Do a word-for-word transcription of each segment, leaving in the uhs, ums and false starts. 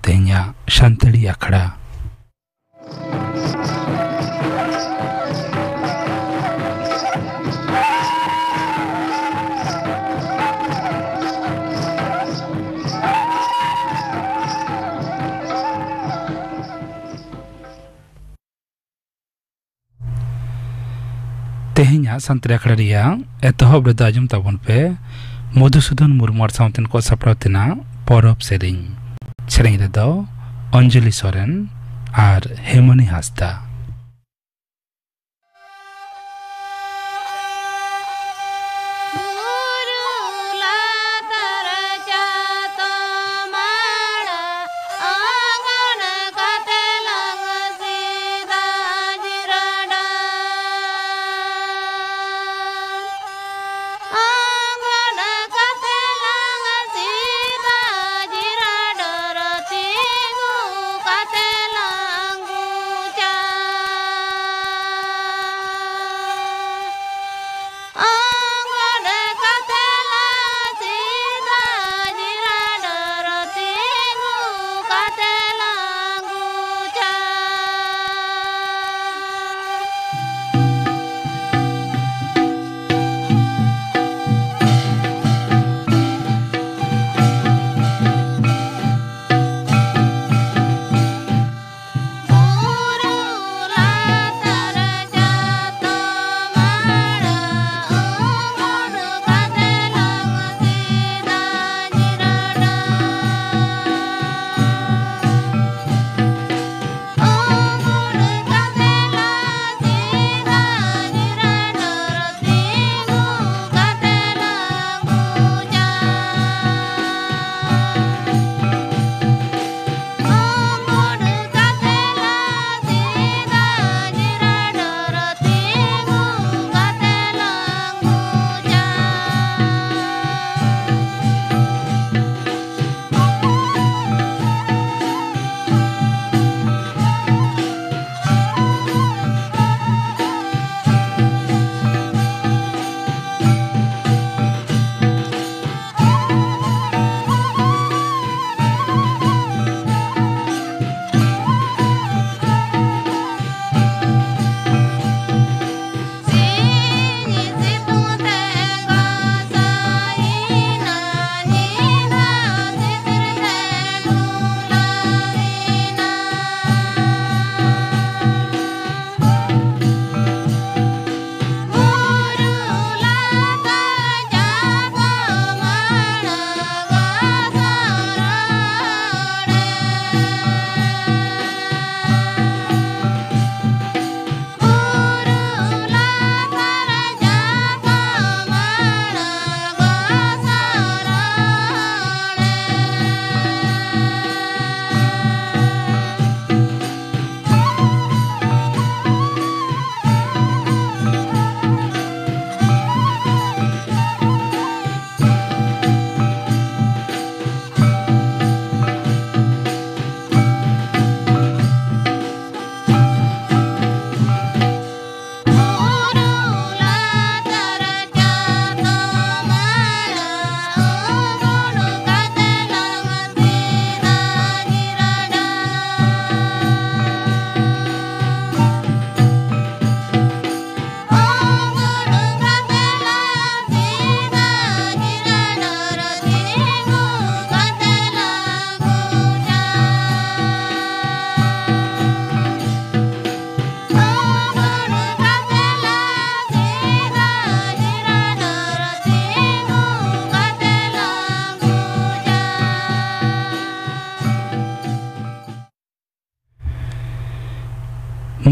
ᱛᱮᱦᱮᱧᱟᱜ ᱥᱟᱱᱛᱟᱲᱤ ᱟᱠᱷᱲᱟ᱾ ᱛᱮᱦᱮᱧᱟᱜ ᱥᱟᱱᱛᱟᱲᱤ ᱟᱠᱷᱲᱟ ᱨᱮᱭᱟᱜ ᱮᱛᱚᱦᱚᱵ ᱨᱮᱫᱚ ᱟᱸᱡᱚᱢ ᱛᱟᱵᱚᱱ ᱯᱮ ᱢᱚᱫᱷᱩᱥᱩᱫᱚᱱ ᱢᱩᱨᱢᱩ ᱟᱨ ᱥᱟᱶᱛᱮᱱ ᱠᱚ ᱥᱟᱯᱲᱟᱣ ᱛᱮᱱᱟᱜ ᱯᱚᱨᱚᱵᱽ ᱥᱮᱨᱮᱧ᱾ ᱥᱮᱨᱮᱧ ᱨᱮᱫᱚ ᱚᱧᱡᱚᱞᱤ ᱥᱚᱨᱮᱱ ᱟᱨ ᱦᱮᱢᱚᱱᱤ ᱦᱟᱸᱥᱫᱟ᱾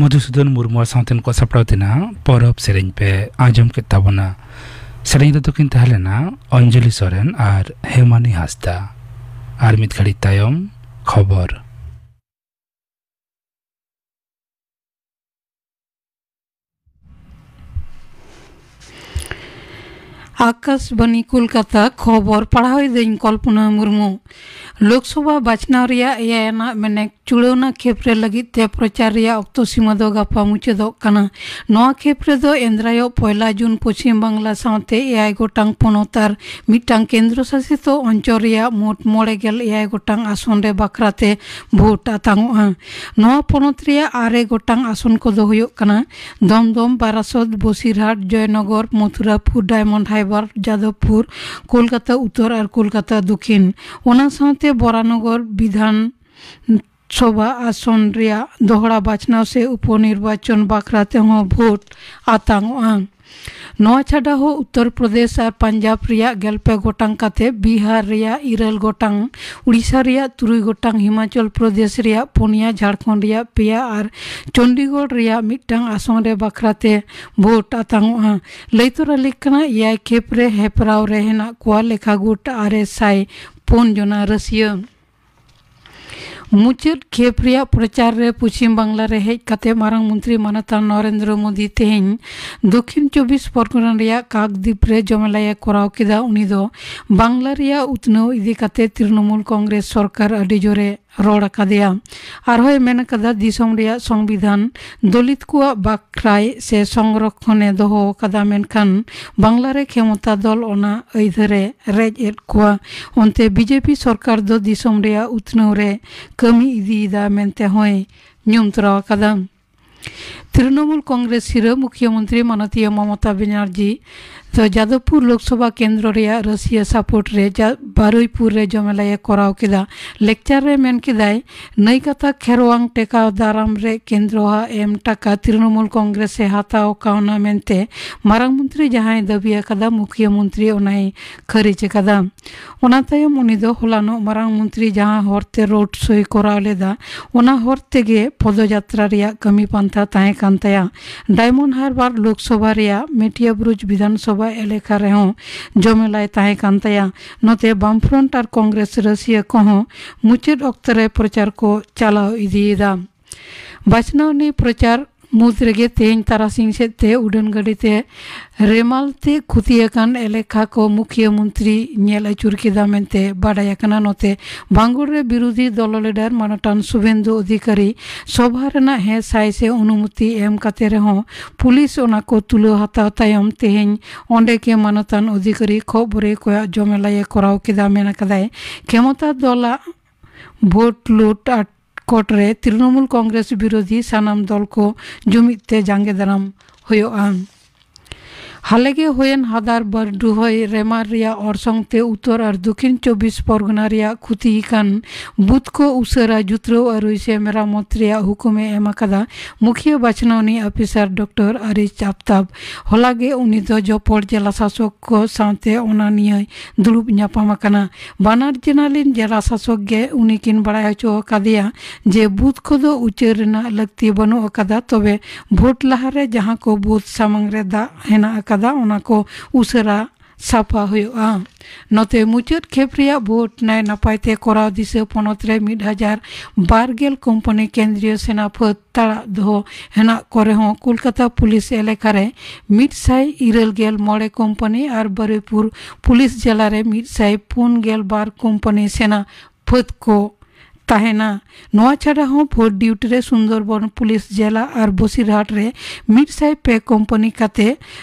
ᱢᱚᱫᱷᱩᱥᱩᱫᱚᱱ ᱢᱩᱨᱢᱩ ᱥᱟᱶᱛᱮ ᱠᱚ ᱥᱟᱯᱲᱟᱣ ᱛᱮᱱᱟ ᱯᱚᱨᱚᱵᱽ ᱥᱮᱨᱮᱧ ᱯᱮ ᱟᱸᱡᱚᱢ ᱠᱮᱫ ᱛᱟᱵᱚᱱᱟ᱾ ᱥᱮᱨᱮᱧ ᱨᱮᱫᱚ ᱠᱤᱱ ᱛᱟᱦᱮᱸ ᱞᱮᱱᱟ ᱚᱧᱡᱚᱞᱤ ᱥᱚᱨᱮᱱ ᱟᱨ ᱦᱮᱢᱟᱱᱤ ᱦᱟᱸᱥᱫᱟ᱾ ᱟᱨ ᱢᱤᱫ ᱜᱷᱟᱹᱲᱤᱡ ᱛᱟᱭᱚᱢ ᱠᱷᱚᱵᱚᱨ᱾ ᱟᱠᱟᱥᱵᱟᱱᱤ ᱠᱳᱞᱠᱟᱛᱟ, ᱠᱷᱚᱵᱚᱨ ᱯᱟᱲᱦᱟᱣ ᱮᱫᱟᱹᱧ ᱠᱚᱞᱯᱚᱱᱟ ᱢᱩᱨᱢᱩ᱾ ᱞᱳᱠᱥᱚᱵᱷᱟ ᱵᱟᱪᱷᱱᱟᱣ ᱨᱮᱭᱟᱜ ᱮᱭᱟᱭ ᱟᱱᱟᱜ ᱢᱮᱱᱮᱠ ᱪᱩᱲᱟᱹᱣᱱᱟ ᱠᱷᱮᱯ ᱨᱮ ᱞᱟᱹᱜᱤᱫ ᱛᱮ ᱯᱨᱚᱪᱟᱨ ᱨᱮᱭᱟᱜ ᱚᱠᱛᱚ ᱥᱤᱢᱟᱹ ᱫᱚ ᱜᱟᱯᱟ ᱢᱩᱪᱟᱹᱫᱚᱜ ᱠᱟᱱᱟ᱾ ᱱᱚᱣᱟ ᱠᱷᱮᱯ ᱨᱮᱫᱚ ᱮᱱᱫᱨᱟᱭᱚᱜ ᱯᱚᱭᱞᱟ ᱡᱩᱱ ᱯᱚᱪᱷᱤᱢ ᱵᱟᱝᱞᱟ ᱥᱟᱶᱛᱮ ᱮᱭᱟᱭ ᱜᱚᱴᱟᱝ ᱯᱚᱱᱚᱛ ᱟᱨ ᱢᱤᱫᱴᱟᱝ ᱠᱮᱱᱫᱨᱚ ᱥᱟᱥᱤᱛ ᱚᱧᱪᱚᱞ ᱨᱮᱭᱟᱜ ᱢᱳᱴ ᱢᱚᱬᱮ ᱜᱮᱞ ᱮᱭᱟᱭ ᱜᱚᱴᱟᱝ ᱟᱥᱚᱱ ᱨᱮ ᱵᱟᱠᱷᱨᱟ ᱛᱮ ᱵᱷᱳᱴ ᱟᱛᱟᱝᱚᱜᱼᱟ᱾ ᱱᱚᱣᱟ ᱯᱚᱱᱚᱛ ᱨᱮᱭᱟᱜ ᱟᱨᱮ ᱜᱚᱴᱟᱝ ᱟᱥᱚᱱ ᱠᱚᱫᱚ ᱦᱩᱭᱩᱜ ᱠᱟᱱᱟ ᱫᱚᱢᱫᱚᱢ, ᱵᱟᱨᱟᱥᱚᱛ, ᱵᱚᱥᱤᱨᱦᱟᱴ, ᱡᱚᱭᱱᱚᱜᱚᱨ, ᱢᱚᱛᱷᱩᱨᱟᱯᱩᱨ, ᱰᱟᱭᱢᱚᱱᱰ ᱦᱟᱨᱵᱟᱨ, ᱡᱟᱫᱚᱵᱯᱩᱨ, ᱠᱳᱞᱠᱟᱛᱟ ᱩᱛᱛᱚᱨ ᱟᱨ ᱠᱳᱞᱠᱟᱛᱟ ᱫᱚᱠᱷᱤᱱ᱾ ᱚᱱᱟ ᱥᱟᱶᱛᱮ ᱵᱚᱨᱟᱱᱚᱜᱚᱨ ᱵᱤᱫᱷᱟᱱ ᱥᱚᱵᱷᱟ ᱟᱥᱚᱱ ᱨᱮᱭᱟᱜ ᱫᱚᱦᱲᱟ ᱵᱟᱪᱷᱱᱟᱣ ᱥᱮ ᱩᱯᱚᱱᱤᱨᱵᱟᱪᱚᱱ ᱵᱟᱠᱷᱨᱟ ᱛᱮᱦᱚᱸ ᱵᱷᱳᱴ ᱟᱛᱟᱝᱚᱜᱼᱟ᱾ ᱱᱚᱣᱟ ᱪᱷᱟᱰᱟ ᱦᱚᱸ ᱩᱛᱛᱚᱨ ᱯᱨᱚᱫᱮᱥ ᱟᱨ ᱯᱟᱧᱡᱟᱵᱽ ᱨᱮᱭᱟᱜ ᱜᱮᱞ ᱯᱮ ᱜᱚᱴᱟᱝ ᱠᱟᱛᱮ, ᱵᱤᱦᱟᱨ ᱨᱮᱭᱟᱜ ᱤᱨᱟᱹᱞ ᱜᱚᱴᱟᱝ, ᱩᱲᱤᱥᱥᱟ ᱨᱮᱭᱟᱜ ᱛᱩᱨᱩᱭ ᱜᱚᱴᱟᱝ, ᱦᱤᱢᱟᱪᱚᱞ ᱯᱨᱚᱫᱮᱥ ᱨᱮᱭᱟᱜ ᱯᱩᱱᱭᱟ, ᱡᱷᱟᱲᱠᱷᱚᱸᱰ ᱨᱮᱭᱟᱜ ᱯᱮᱭᱟ ᱟᱨ ᱪᱚᱱᱰᱤᱜᱚᱲ ᱨᱮᱭᱟᱜ ᱢᱤᱫᱴᱟᱝ ᱟᱥᱚᱱ ᱨᱮ ᱵᱟᱠᱷᱨᱟ ᱛᱮ ᱵᱷᱳᱴ ᱟᱛᱟᱝᱚᱜᱼᱟ᱾ ᱞᱟᱹᱭ ᱛᱚᱨᱟ ᱞᱮᱠ ᱠᱟᱱᱟ, ᱮᱭᱟᱭ ᱠᱷᱮᱯ ᱨᱮ ᱦᱮᱯᱨᱟᱣ ᱨᱮ ᱦᱮᱱᱟᱜ ᱠᱚᱣᱟ ᱞᱮᱠᱷᱟ ᱜᱩᱴ ᱟᱨᱮ ᱥᱟᱭ ᱯᱩᱱ ᱡᱚᱱᱟ ᱨᱟᱹᱥᱤᱭᱟᱹ᱾ ᱢᱩᱪᱟᱹᱫ ᱠᱷᱮᱯ ᱨᱮᱭᱟᱜ ᱯᱨᱚᱪᱟᱨ ᱨᱮ ᱯᱚᱪᱷᱤᱢ ᱵᱟᱝᱞᱟ ᱨᱮ ᱦᱮᱡ ᱠᱟᱛᱮ ᱢᱟᱨᱟᱝ ᱢᱚᱱᱛᱨᱤ ᱢᱟᱱᱚᱛᱟᱱ ᱱᱚᱨᱮᱱᱫᱨᱚ ᱢᱳᱫᱤ ᱛᱮᱦᱮᱧ ᱫᱚᱠᱷᱤᱱ ᱪᱚᱵᱵᱤᱥ ᱯᱚᱨᱜᱚᱱᱟ ᱨᱮᱭᱟᱜ ᱠᱟᱠᱫᱤᱯ ᱨᱮ ᱡᱚᱢᱮᱞᱟᱭ ᱮ ᱠᱚᱨᱟᱣ ᱠᱮᱫᱟ᱾ ᱩᱱᱤ ᱫᱚ ᱵᱟᱝᱞᱟ ᱨᱮᱭᱟᱜ ᱩᱛᱱᱟᱹᱣ ᱤᱫᱤ ᱠᱟᱛᱮ ᱛᱨᱤᱱᱚᱢᱩᱞ ᱠᱚᱝᱜᱨᱮᱥ ᱥᱚᱨᱠᱟᱨ ᱟᱹᱰᱤ ᱡᱳᱨᱮ ᱨᱚᱲ ᱟᱠᱟᱫᱮᱭᱟ᱾ ᱟᱨᱦᱚᱸᱭ ᱢᱮᱱ ᱟᱠᱟᱫᱟ, ᱫᱤᱥᱚᱢ ᱨᱮᱭᱟᱜ ᱥᱚᱝᱵᱤᱫᱷᱟᱱ ᱫᱚᱞᱤᱛ ᱠᱚᱣᱟᱜ ᱵᱟᱠᱷᱨᱟᱭ ᱥᱮ ᱥᱚᱝᱨᱚᱠᱷᱚᱱᱮ ᱫᱚᱦᱚ ᱟᱠᱟᱫᱟ, ᱢᱮᱱᱠᱷᱟᱱ ᱵᱟᱝᱞᱟ ᱨᱮ ᱠᱷᱮᱢᱚᱛᱟ ᱫᱚᱞ ᱚᱱᱟ ᱟᱹᱭᱫᱷᱟᱹᱨᱮ ᱨᱮᱡ ᱮᱫ ᱠᱚᱣᱟ᱾ ᱚᱱᱛᱮ ᱵᱤᱡᱮᱯᱤ ᱥᱚᱨᱠᱟᱨ ᱫᱚ ᱫᱤᱥᱚᱢ ᱨᱮᱭᱟᱜ ᱩᱛᱱᱟᱹᱣ ᱨᱮ ᱠᱟᱹᱢᱤ ᱤᱫᱤᱭᱮᱫᱟ ᱢᱮᱱᱛᱮ ᱦᱚᱸᱭ ᱧᱩᱢ ᱛᱚᱨᱟᱣ ᱟᱠᱟᱫᱟ᱾ ᱛᱨᱤᱱᱚᱢᱩᱞ ᱠᱚᱝᱜᱨᱮᱥ ᱥᱤᱨᱟᱹ ᱢᱩᱠᱷᱭᱟᱹ ᱢᱚᱱᱛᱨᱤ ᱢᱟᱱᱚᱛᱤᱭᱟᱹ ᱢᱚᱢᱚᱛᱟ ᱵᱮᱱᱟᱨᱡᱤ ᱫᱚ ᱡᱟᱫᱚᱵᱯᱩᱨ ᱞᱳᱠᱥᱚᱵᱷᱟ ᱠᱮᱱᱫᱨᱚ ᱨᱮᱭᱟᱜ ᱨᱟᱹᱥᱤᱭᱟ ᱥᱟᱯᱳᱨᱴ ᱨᱮ ᱡᱟ-, ᱵᱟᱨᱩᱭᱯᱩᱨ ᱨᱮ ᱡᱚᱢᱮᱞᱟᱭ ᱮ ᱠᱚᱨᱟᱣ ᱠᱮᱫᱟ᱾ ᱞᱮᱠᱪᱟᱨ ᱨᱮ ᱢᱮᱱ ᱠᱮᱫᱟᱭ, ᱱᱟᱹᱭ ᱠᱟᱛᱷᱟ ᱠᱷᱮᱨᱣᱟᱝ ᱴᱮᱠᱟᱣ ᱫᱟᱨᱟᱢ ᱨᱮ ᱠᱮᱱᱫᱨᱚ ᱦᱟᱜ ᱮᱢ ᱴᱟᱠᱟ ᱛᱨᱤᱱᱚᱢᱩᱞ ᱠᱚᱝᱜᱨᱮᱥ ᱮ ᱦᱟᱛᱟᱣ ᱠᱟᱣᱱᱟ ᱢᱮᱱᱛᱮ ᱢᱟᱨᱟᱝ ᱢᱚᱱᱛᱨᱤ ᱡᱟᱦᱟᱸᱭ ᱫᱟᱹᱵᱤ ᱟᱠᱟᱫᱟ, ᱢᱩᱠᱷᱭᱟᱹ ᱢᱚᱱᱛᱨᱤ ᱚᱱᱟᱭ ᱠᱷᱟᱹᱨᱤᱡ ᱟᱠᱟᱫᱟ᱾ ᱚᱱᱟ ᱛᱟᱭᱚᱢ ᱩᱱᱤ ᱫᱚ ᱦᱚᱞᱟᱱᱚᱜ ᱢᱟᱨᱟᱝ ᱢᱚᱱᱛᱨᱤ ᱡᱟᱦᱟᱸ ᱦᱚᱨᱛᱮ ᱨᱳᱰ ᱥᱳᱭ ᱠᱚᱨᱟᱣ ᱞᱮᱫᱟ, ᱚᱱᱟ ᱦᱚᱨ ᱛᱮᱜᱮ ᱯᱚᱫᱚᱡᱟᱛᱨᱟ ᱨᱮᱭᱟᱜ ᱠᱟᱹᱢᱤ ᱯᱟᱱᱛᱷᱟ ᱛᱟᱦᱮᱸ ᱠᱟᱱ ᱛᱟᱭᱟ᱾ ᱰᱟᱭᱢᱚᱱᱰ ᱦᱟᱨᱵᱟᱨ ᱞᱳᱠᱥᱚᱵᱷᱟ ᱨᱮᱭᱟᱜ ᱢᱮᱴᱤᱭᱟ ᱵᱨᱩᱡᱽ ᱵᱤᱫᱷᱟᱱ ᱥᱚᱵᱷᱟ ᱮᱞᱮᱠᱟ ᱨᱮᱦᱚᱸ ᱡᱚᱢᱮᱞᱟᱭ ᱛᱟᱦᱮᱸ ᱠᱟᱱ ᱛᱟᱭᱟ᱾ ᱱᱚᱛᱮ ᱵᱟᱢᱯᱷᱨᱚᱱᱴ ᱟᱨ ᱠᱚᱝᱜᱨᱮᱥ ᱨᱟᱹᱥᱤᱭᱟᱹ ᱠᱚᱦᱚᱸ ᱢᱩᱪᱟᱹᱫ ᱚᱠᱛᱚ ᱨᱮ ᱯᱨᱚᱪᱟᱨ ᱠᱚ ᱪᱟᱞᱟᱣ ᱤᱫᱤᱭᱮᱫᱟ᱾ ᱵᱟᱪᱷᱱᱟᱣᱱᱤ ᱯᱨᱚᱪᱟᱨ ᱢᱩᱫᱽ ᱨᱮᱜᱮ ᱛᱮᱦᱮᱧ ᱛᱟᱨᱟᱥᱤᱧ ᱥᱮᱫ ᱛᱮ ᱩᱰᱟᱹᱱ ᱜᱟᱹᱰᱤ ᱛᱮ ᱨᱮᱢᱟᱞ ᱛᱮ ᱠᱷᱩᱛᱤ ᱟᱠᱟᱱ ᱮᱞᱮᱠᱟ ᱠᱚ ᱢᱩᱠᱷᱤᱭᱟᱹ ᱢᱚᱱᱛᱨᱤ ᱧᱮᱞ ᱟᱹᱪᱩᱨ ᱠᱮᱫᱟ ᱢᱮᱱᱛᱮ ᱵᱟᱰᱟᱭ ᱟᱠᱟᱱᱟ᱾ ᱱᱚᱛᱮ ᱵᱟᱝᱜᱚᱲ ᱨᱮ ᱵᱤᱨᱳᱫᱷᱤ ᱫᱚᱞ ᱞᱤᱰᱟᱨ ᱢᱟᱱᱚᱴᱟᱱ ᱥᱩᱵᱷᱮᱱᱫᱩ ᱚᱫᱷᱤᱠᱟᱨᱤ ᱥᱚᱵᱷᱟ ᱨᱮᱱᱟᱜ ᱦᱮᱸ ᱥᱟᱭ ᱥᱮ ᱚᱱᱩᱢᱚᱛᱤ ᱮᱢ ᱠᱟᱛᱮ ᱨᱮᱦᱚᱸ ᱯᱩᱞᱤᱥ ᱚᱱᱟ ᱠᱚ ᱛᱩᱞᱟᱹᱣ ᱦᱟᱛᱟᱣ ᱛᱟᱭᱚᱢ ᱛᱮᱦᱮᱧ ᱚᱸᱰᱮ ᱜᱮ ᱢᱟᱱᱚᱛᱟᱱ ᱚᱫᱷᱤᱠᱟᱨᱤ ᱠᱷᱚᱵᱚᱨᱮ ᱠᱚᱭᱟᱜ ᱡᱚᱢᱮᱞᱟᱭᱮ ᱠᱚᱨᱟᱣ ᱠᱮᱫᱟ᱾ ᱢᱮᱱ ᱟᱠᱟᱫᱟᱭ, ᱠᱷᱮᱢᱚᱛᱟ ᱫᱚᱞᱟᱜ ᱵᱷᱳᱴ ᱞᱩᱴ ᱟᱨ ᱠᱳᱨᱴ ᱨᱮ ᱛᱨᱤᱱᱚᱢᱩᱞ ᱠᱚᱝᱜᱨᱮᱥ ᱵᱤᱨᱳᱫᱷᱤ ᱥᱟᱱᱟᱢ ᱫᱚᱞ ᱠᱚ ᱡᱩᱢᱤᱫ ᱛᱮ ᱡᱟᱸᱜᱮ ᱫᱟᱨᱟᱢ ᱦᱩᱭᱩᱜᱼᱟ᱾ ᱦᱟᱞᱮᱜᱮ ᱦᱩᱭᱮᱱ ᱦᱟᱫᱟᱨ ᱵᱟᱨᱰᱩᱦᱚᱭ ᱨᱮᱢᱟᱨ ᱨᱮᱭᱟᱜ ᱚᱨᱥᱚᱝ ᱛᱮ ᱩᱛᱛᱚᱨ ᱟᱨ ᱫᱚᱠᱷᱤᱱ ᱪᱚᱵᱵᱤᱥ ᱯᱚᱨᱜᱚᱱᱟ ᱨᱮᱭᱟᱜ ᱠᱷᱩᱛᱤ ᱟᱠᱟᱱ ᱵᱩᱛ ᱠᱚ ᱩᱥᱟᱹᱨᱟ ᱡᱩᱛᱨᱟᱹᱣ ᱟᱹᱨᱩᱭ ᱥᱮ ᱢᱮᱨᱟᱢᱚᱛ ᱨᱮᱭᱟᱜ ᱦᱩᱠᱩᱢ ᱮ ᱮᱢ ᱟᱠᱟᱫᱟ᱾ ᱢᱩᱠᱷᱤᱭᱟᱹ ᱵᱟᱪᱷᱱᱟᱣᱱᱤ ᱚᱯᱷᱤᱥᱟᱨ ᱰᱚᱠᱴᱚᱨ ᱟᱨᱤᱡ ᱟᱯᱛᱟᱵ ᱦᱚᱞᱟᱜᱮ ᱩᱱᱤ ᱫᱚ ᱡᱚᱯᱚᱲ ᱡᱮᱞᱟ ᱥᱟᱥᱚᱠ ᱠᱚ ᱥᱟᱶᱛᱮ ᱚᱱᱟ ᱱᱤᱭᱟᱹᱭ ᱫᱩᱲᱩᱵ ᱧᱟᱯᱟᱢ ᱟᱠᱟᱱᱟ᱾ ᱵᱟᱱᱟᱨ ᱡᱮᱱᱟᱞᱤᱱ ᱡᱮᱞᱟ ᱥᱟᱥᱚᱠ ᱜᱮ ᱩᱱᱤ ᱠᱤᱱ ᱵᱟᱲᱟᱭ ᱦᱚᱪᱚ ᱟᱠᱟᱫᱮᱭᱟ ᱡᱮ ᱵᱩᱛ ᱠᱚᱫᱚ ᱩᱪᱟᱹᱲ ᱨᱮᱱᱟᱜ ᱞᱟᱹᱠᱛᱤ ᱵᱟᱹᱱᱩᱜ ᱟᱠᱟᱫᱟ, ᱛᱚᱵᱮ ᱵᱷᱳᱴ ᱞᱟᱦᱟᱨᱮ ᱡᱟᱦᱟᱸ ᱠᱚ ᱵᱩᱛ ᱥᱟᱢᱟᱝ ᱨᱮ ᱫᱟᱜ ᱦᱮᱱᱟᱜ ᱟᱠᱟᱫᱟ, ᱚᱱᱟ ᱠᱚ ᱩᱥᱟᱹᱨᱟ ᱥᱟᱯᱷᱟ ᱦᱩᱭᱩᱜᱼᱟ᱾ ᱱᱚᱛᱮ ᱢᱩᱪᱟᱹᱫ ᱠᱷᱮᱯ ᱨᱮᱭᱟᱜ ᱵᱷᱳᱴ ᱱᱟᱭ ᱱᱟᱯᱟᱭ ᱛᱮ ᱠᱚᱨᱟᱣ ᱫᱤᱥᱟᱹ ᱯᱚᱱᱚᱛ ᱨᱮ ᱢᱤᱫ ᱦᱟᱡᱟᱨ ᱵᱟᱨ ᱜᱮᱞ ᱠᱳᱢᱯᱟᱱᱤ ᱠᱮᱱᱫᱨᱤᱭᱚ ᱥᱮᱱᱟ ᱯᱷᱟᱹᱫ ᱛᱟᱲᱟᱜ ᱫᱚᱦᱚ ᱦᱮᱱᱟᱜ ᱠᱚ ᱨᱮᱦᱚᱸ ᱠᱳᱞᱠᱟᱛᱟ ᱯᱩᱞᱤᱥ ᱮᱞᱟᱠᱟ ᱨᱮ ᱢᱤᱫ ᱥᱟᱭ ᱤᱨᱟᱹᱞ ᱜᱮᱞ ᱢᱚᱬᱮ ᱠᱳᱢᱯᱟᱱᱤ ᱟᱨ ᱵᱟᱨᱩᱭᱯᱩᱨ ᱯᱩᱞᱤᱥ ᱡᱮᱞᱟ ᱨᱮ ᱢᱤᱫ ᱥᱟᱭ ᱯᱩᱱ ᱜᱮᱞ ᱵᱟᱨ ᱠᱳᱢᱯᱟᱱᱤ ᱥᱮᱱᱟ ᱯᱷᱟᱹᱫ ᱠᱚ ᱛᱟᱦᱮᱱᱟ᱾ ᱱᱚᱣᱟ ᱪᱷᱟᱰᱟ ᱦᱚᱸ ᱵᱷᱳᱴ ᱰᱤᱭᱩᱴᱤ ᱨᱮ ᱥᱩᱱᱫᱚᱨᱵᱚᱱ ᱯᱩᱞᱤᱥ ᱡᱮᱞᱟ ᱟᱨ ᱵᱚᱥᱤᱨᱦᱟᱴ ᱨᱮ ᱢᱤᱫ ᱥᱟᱭ ᱯᱮ ᱠᱳᱢᱯᱟᱱᱤ ᱠᱟᱛᱮ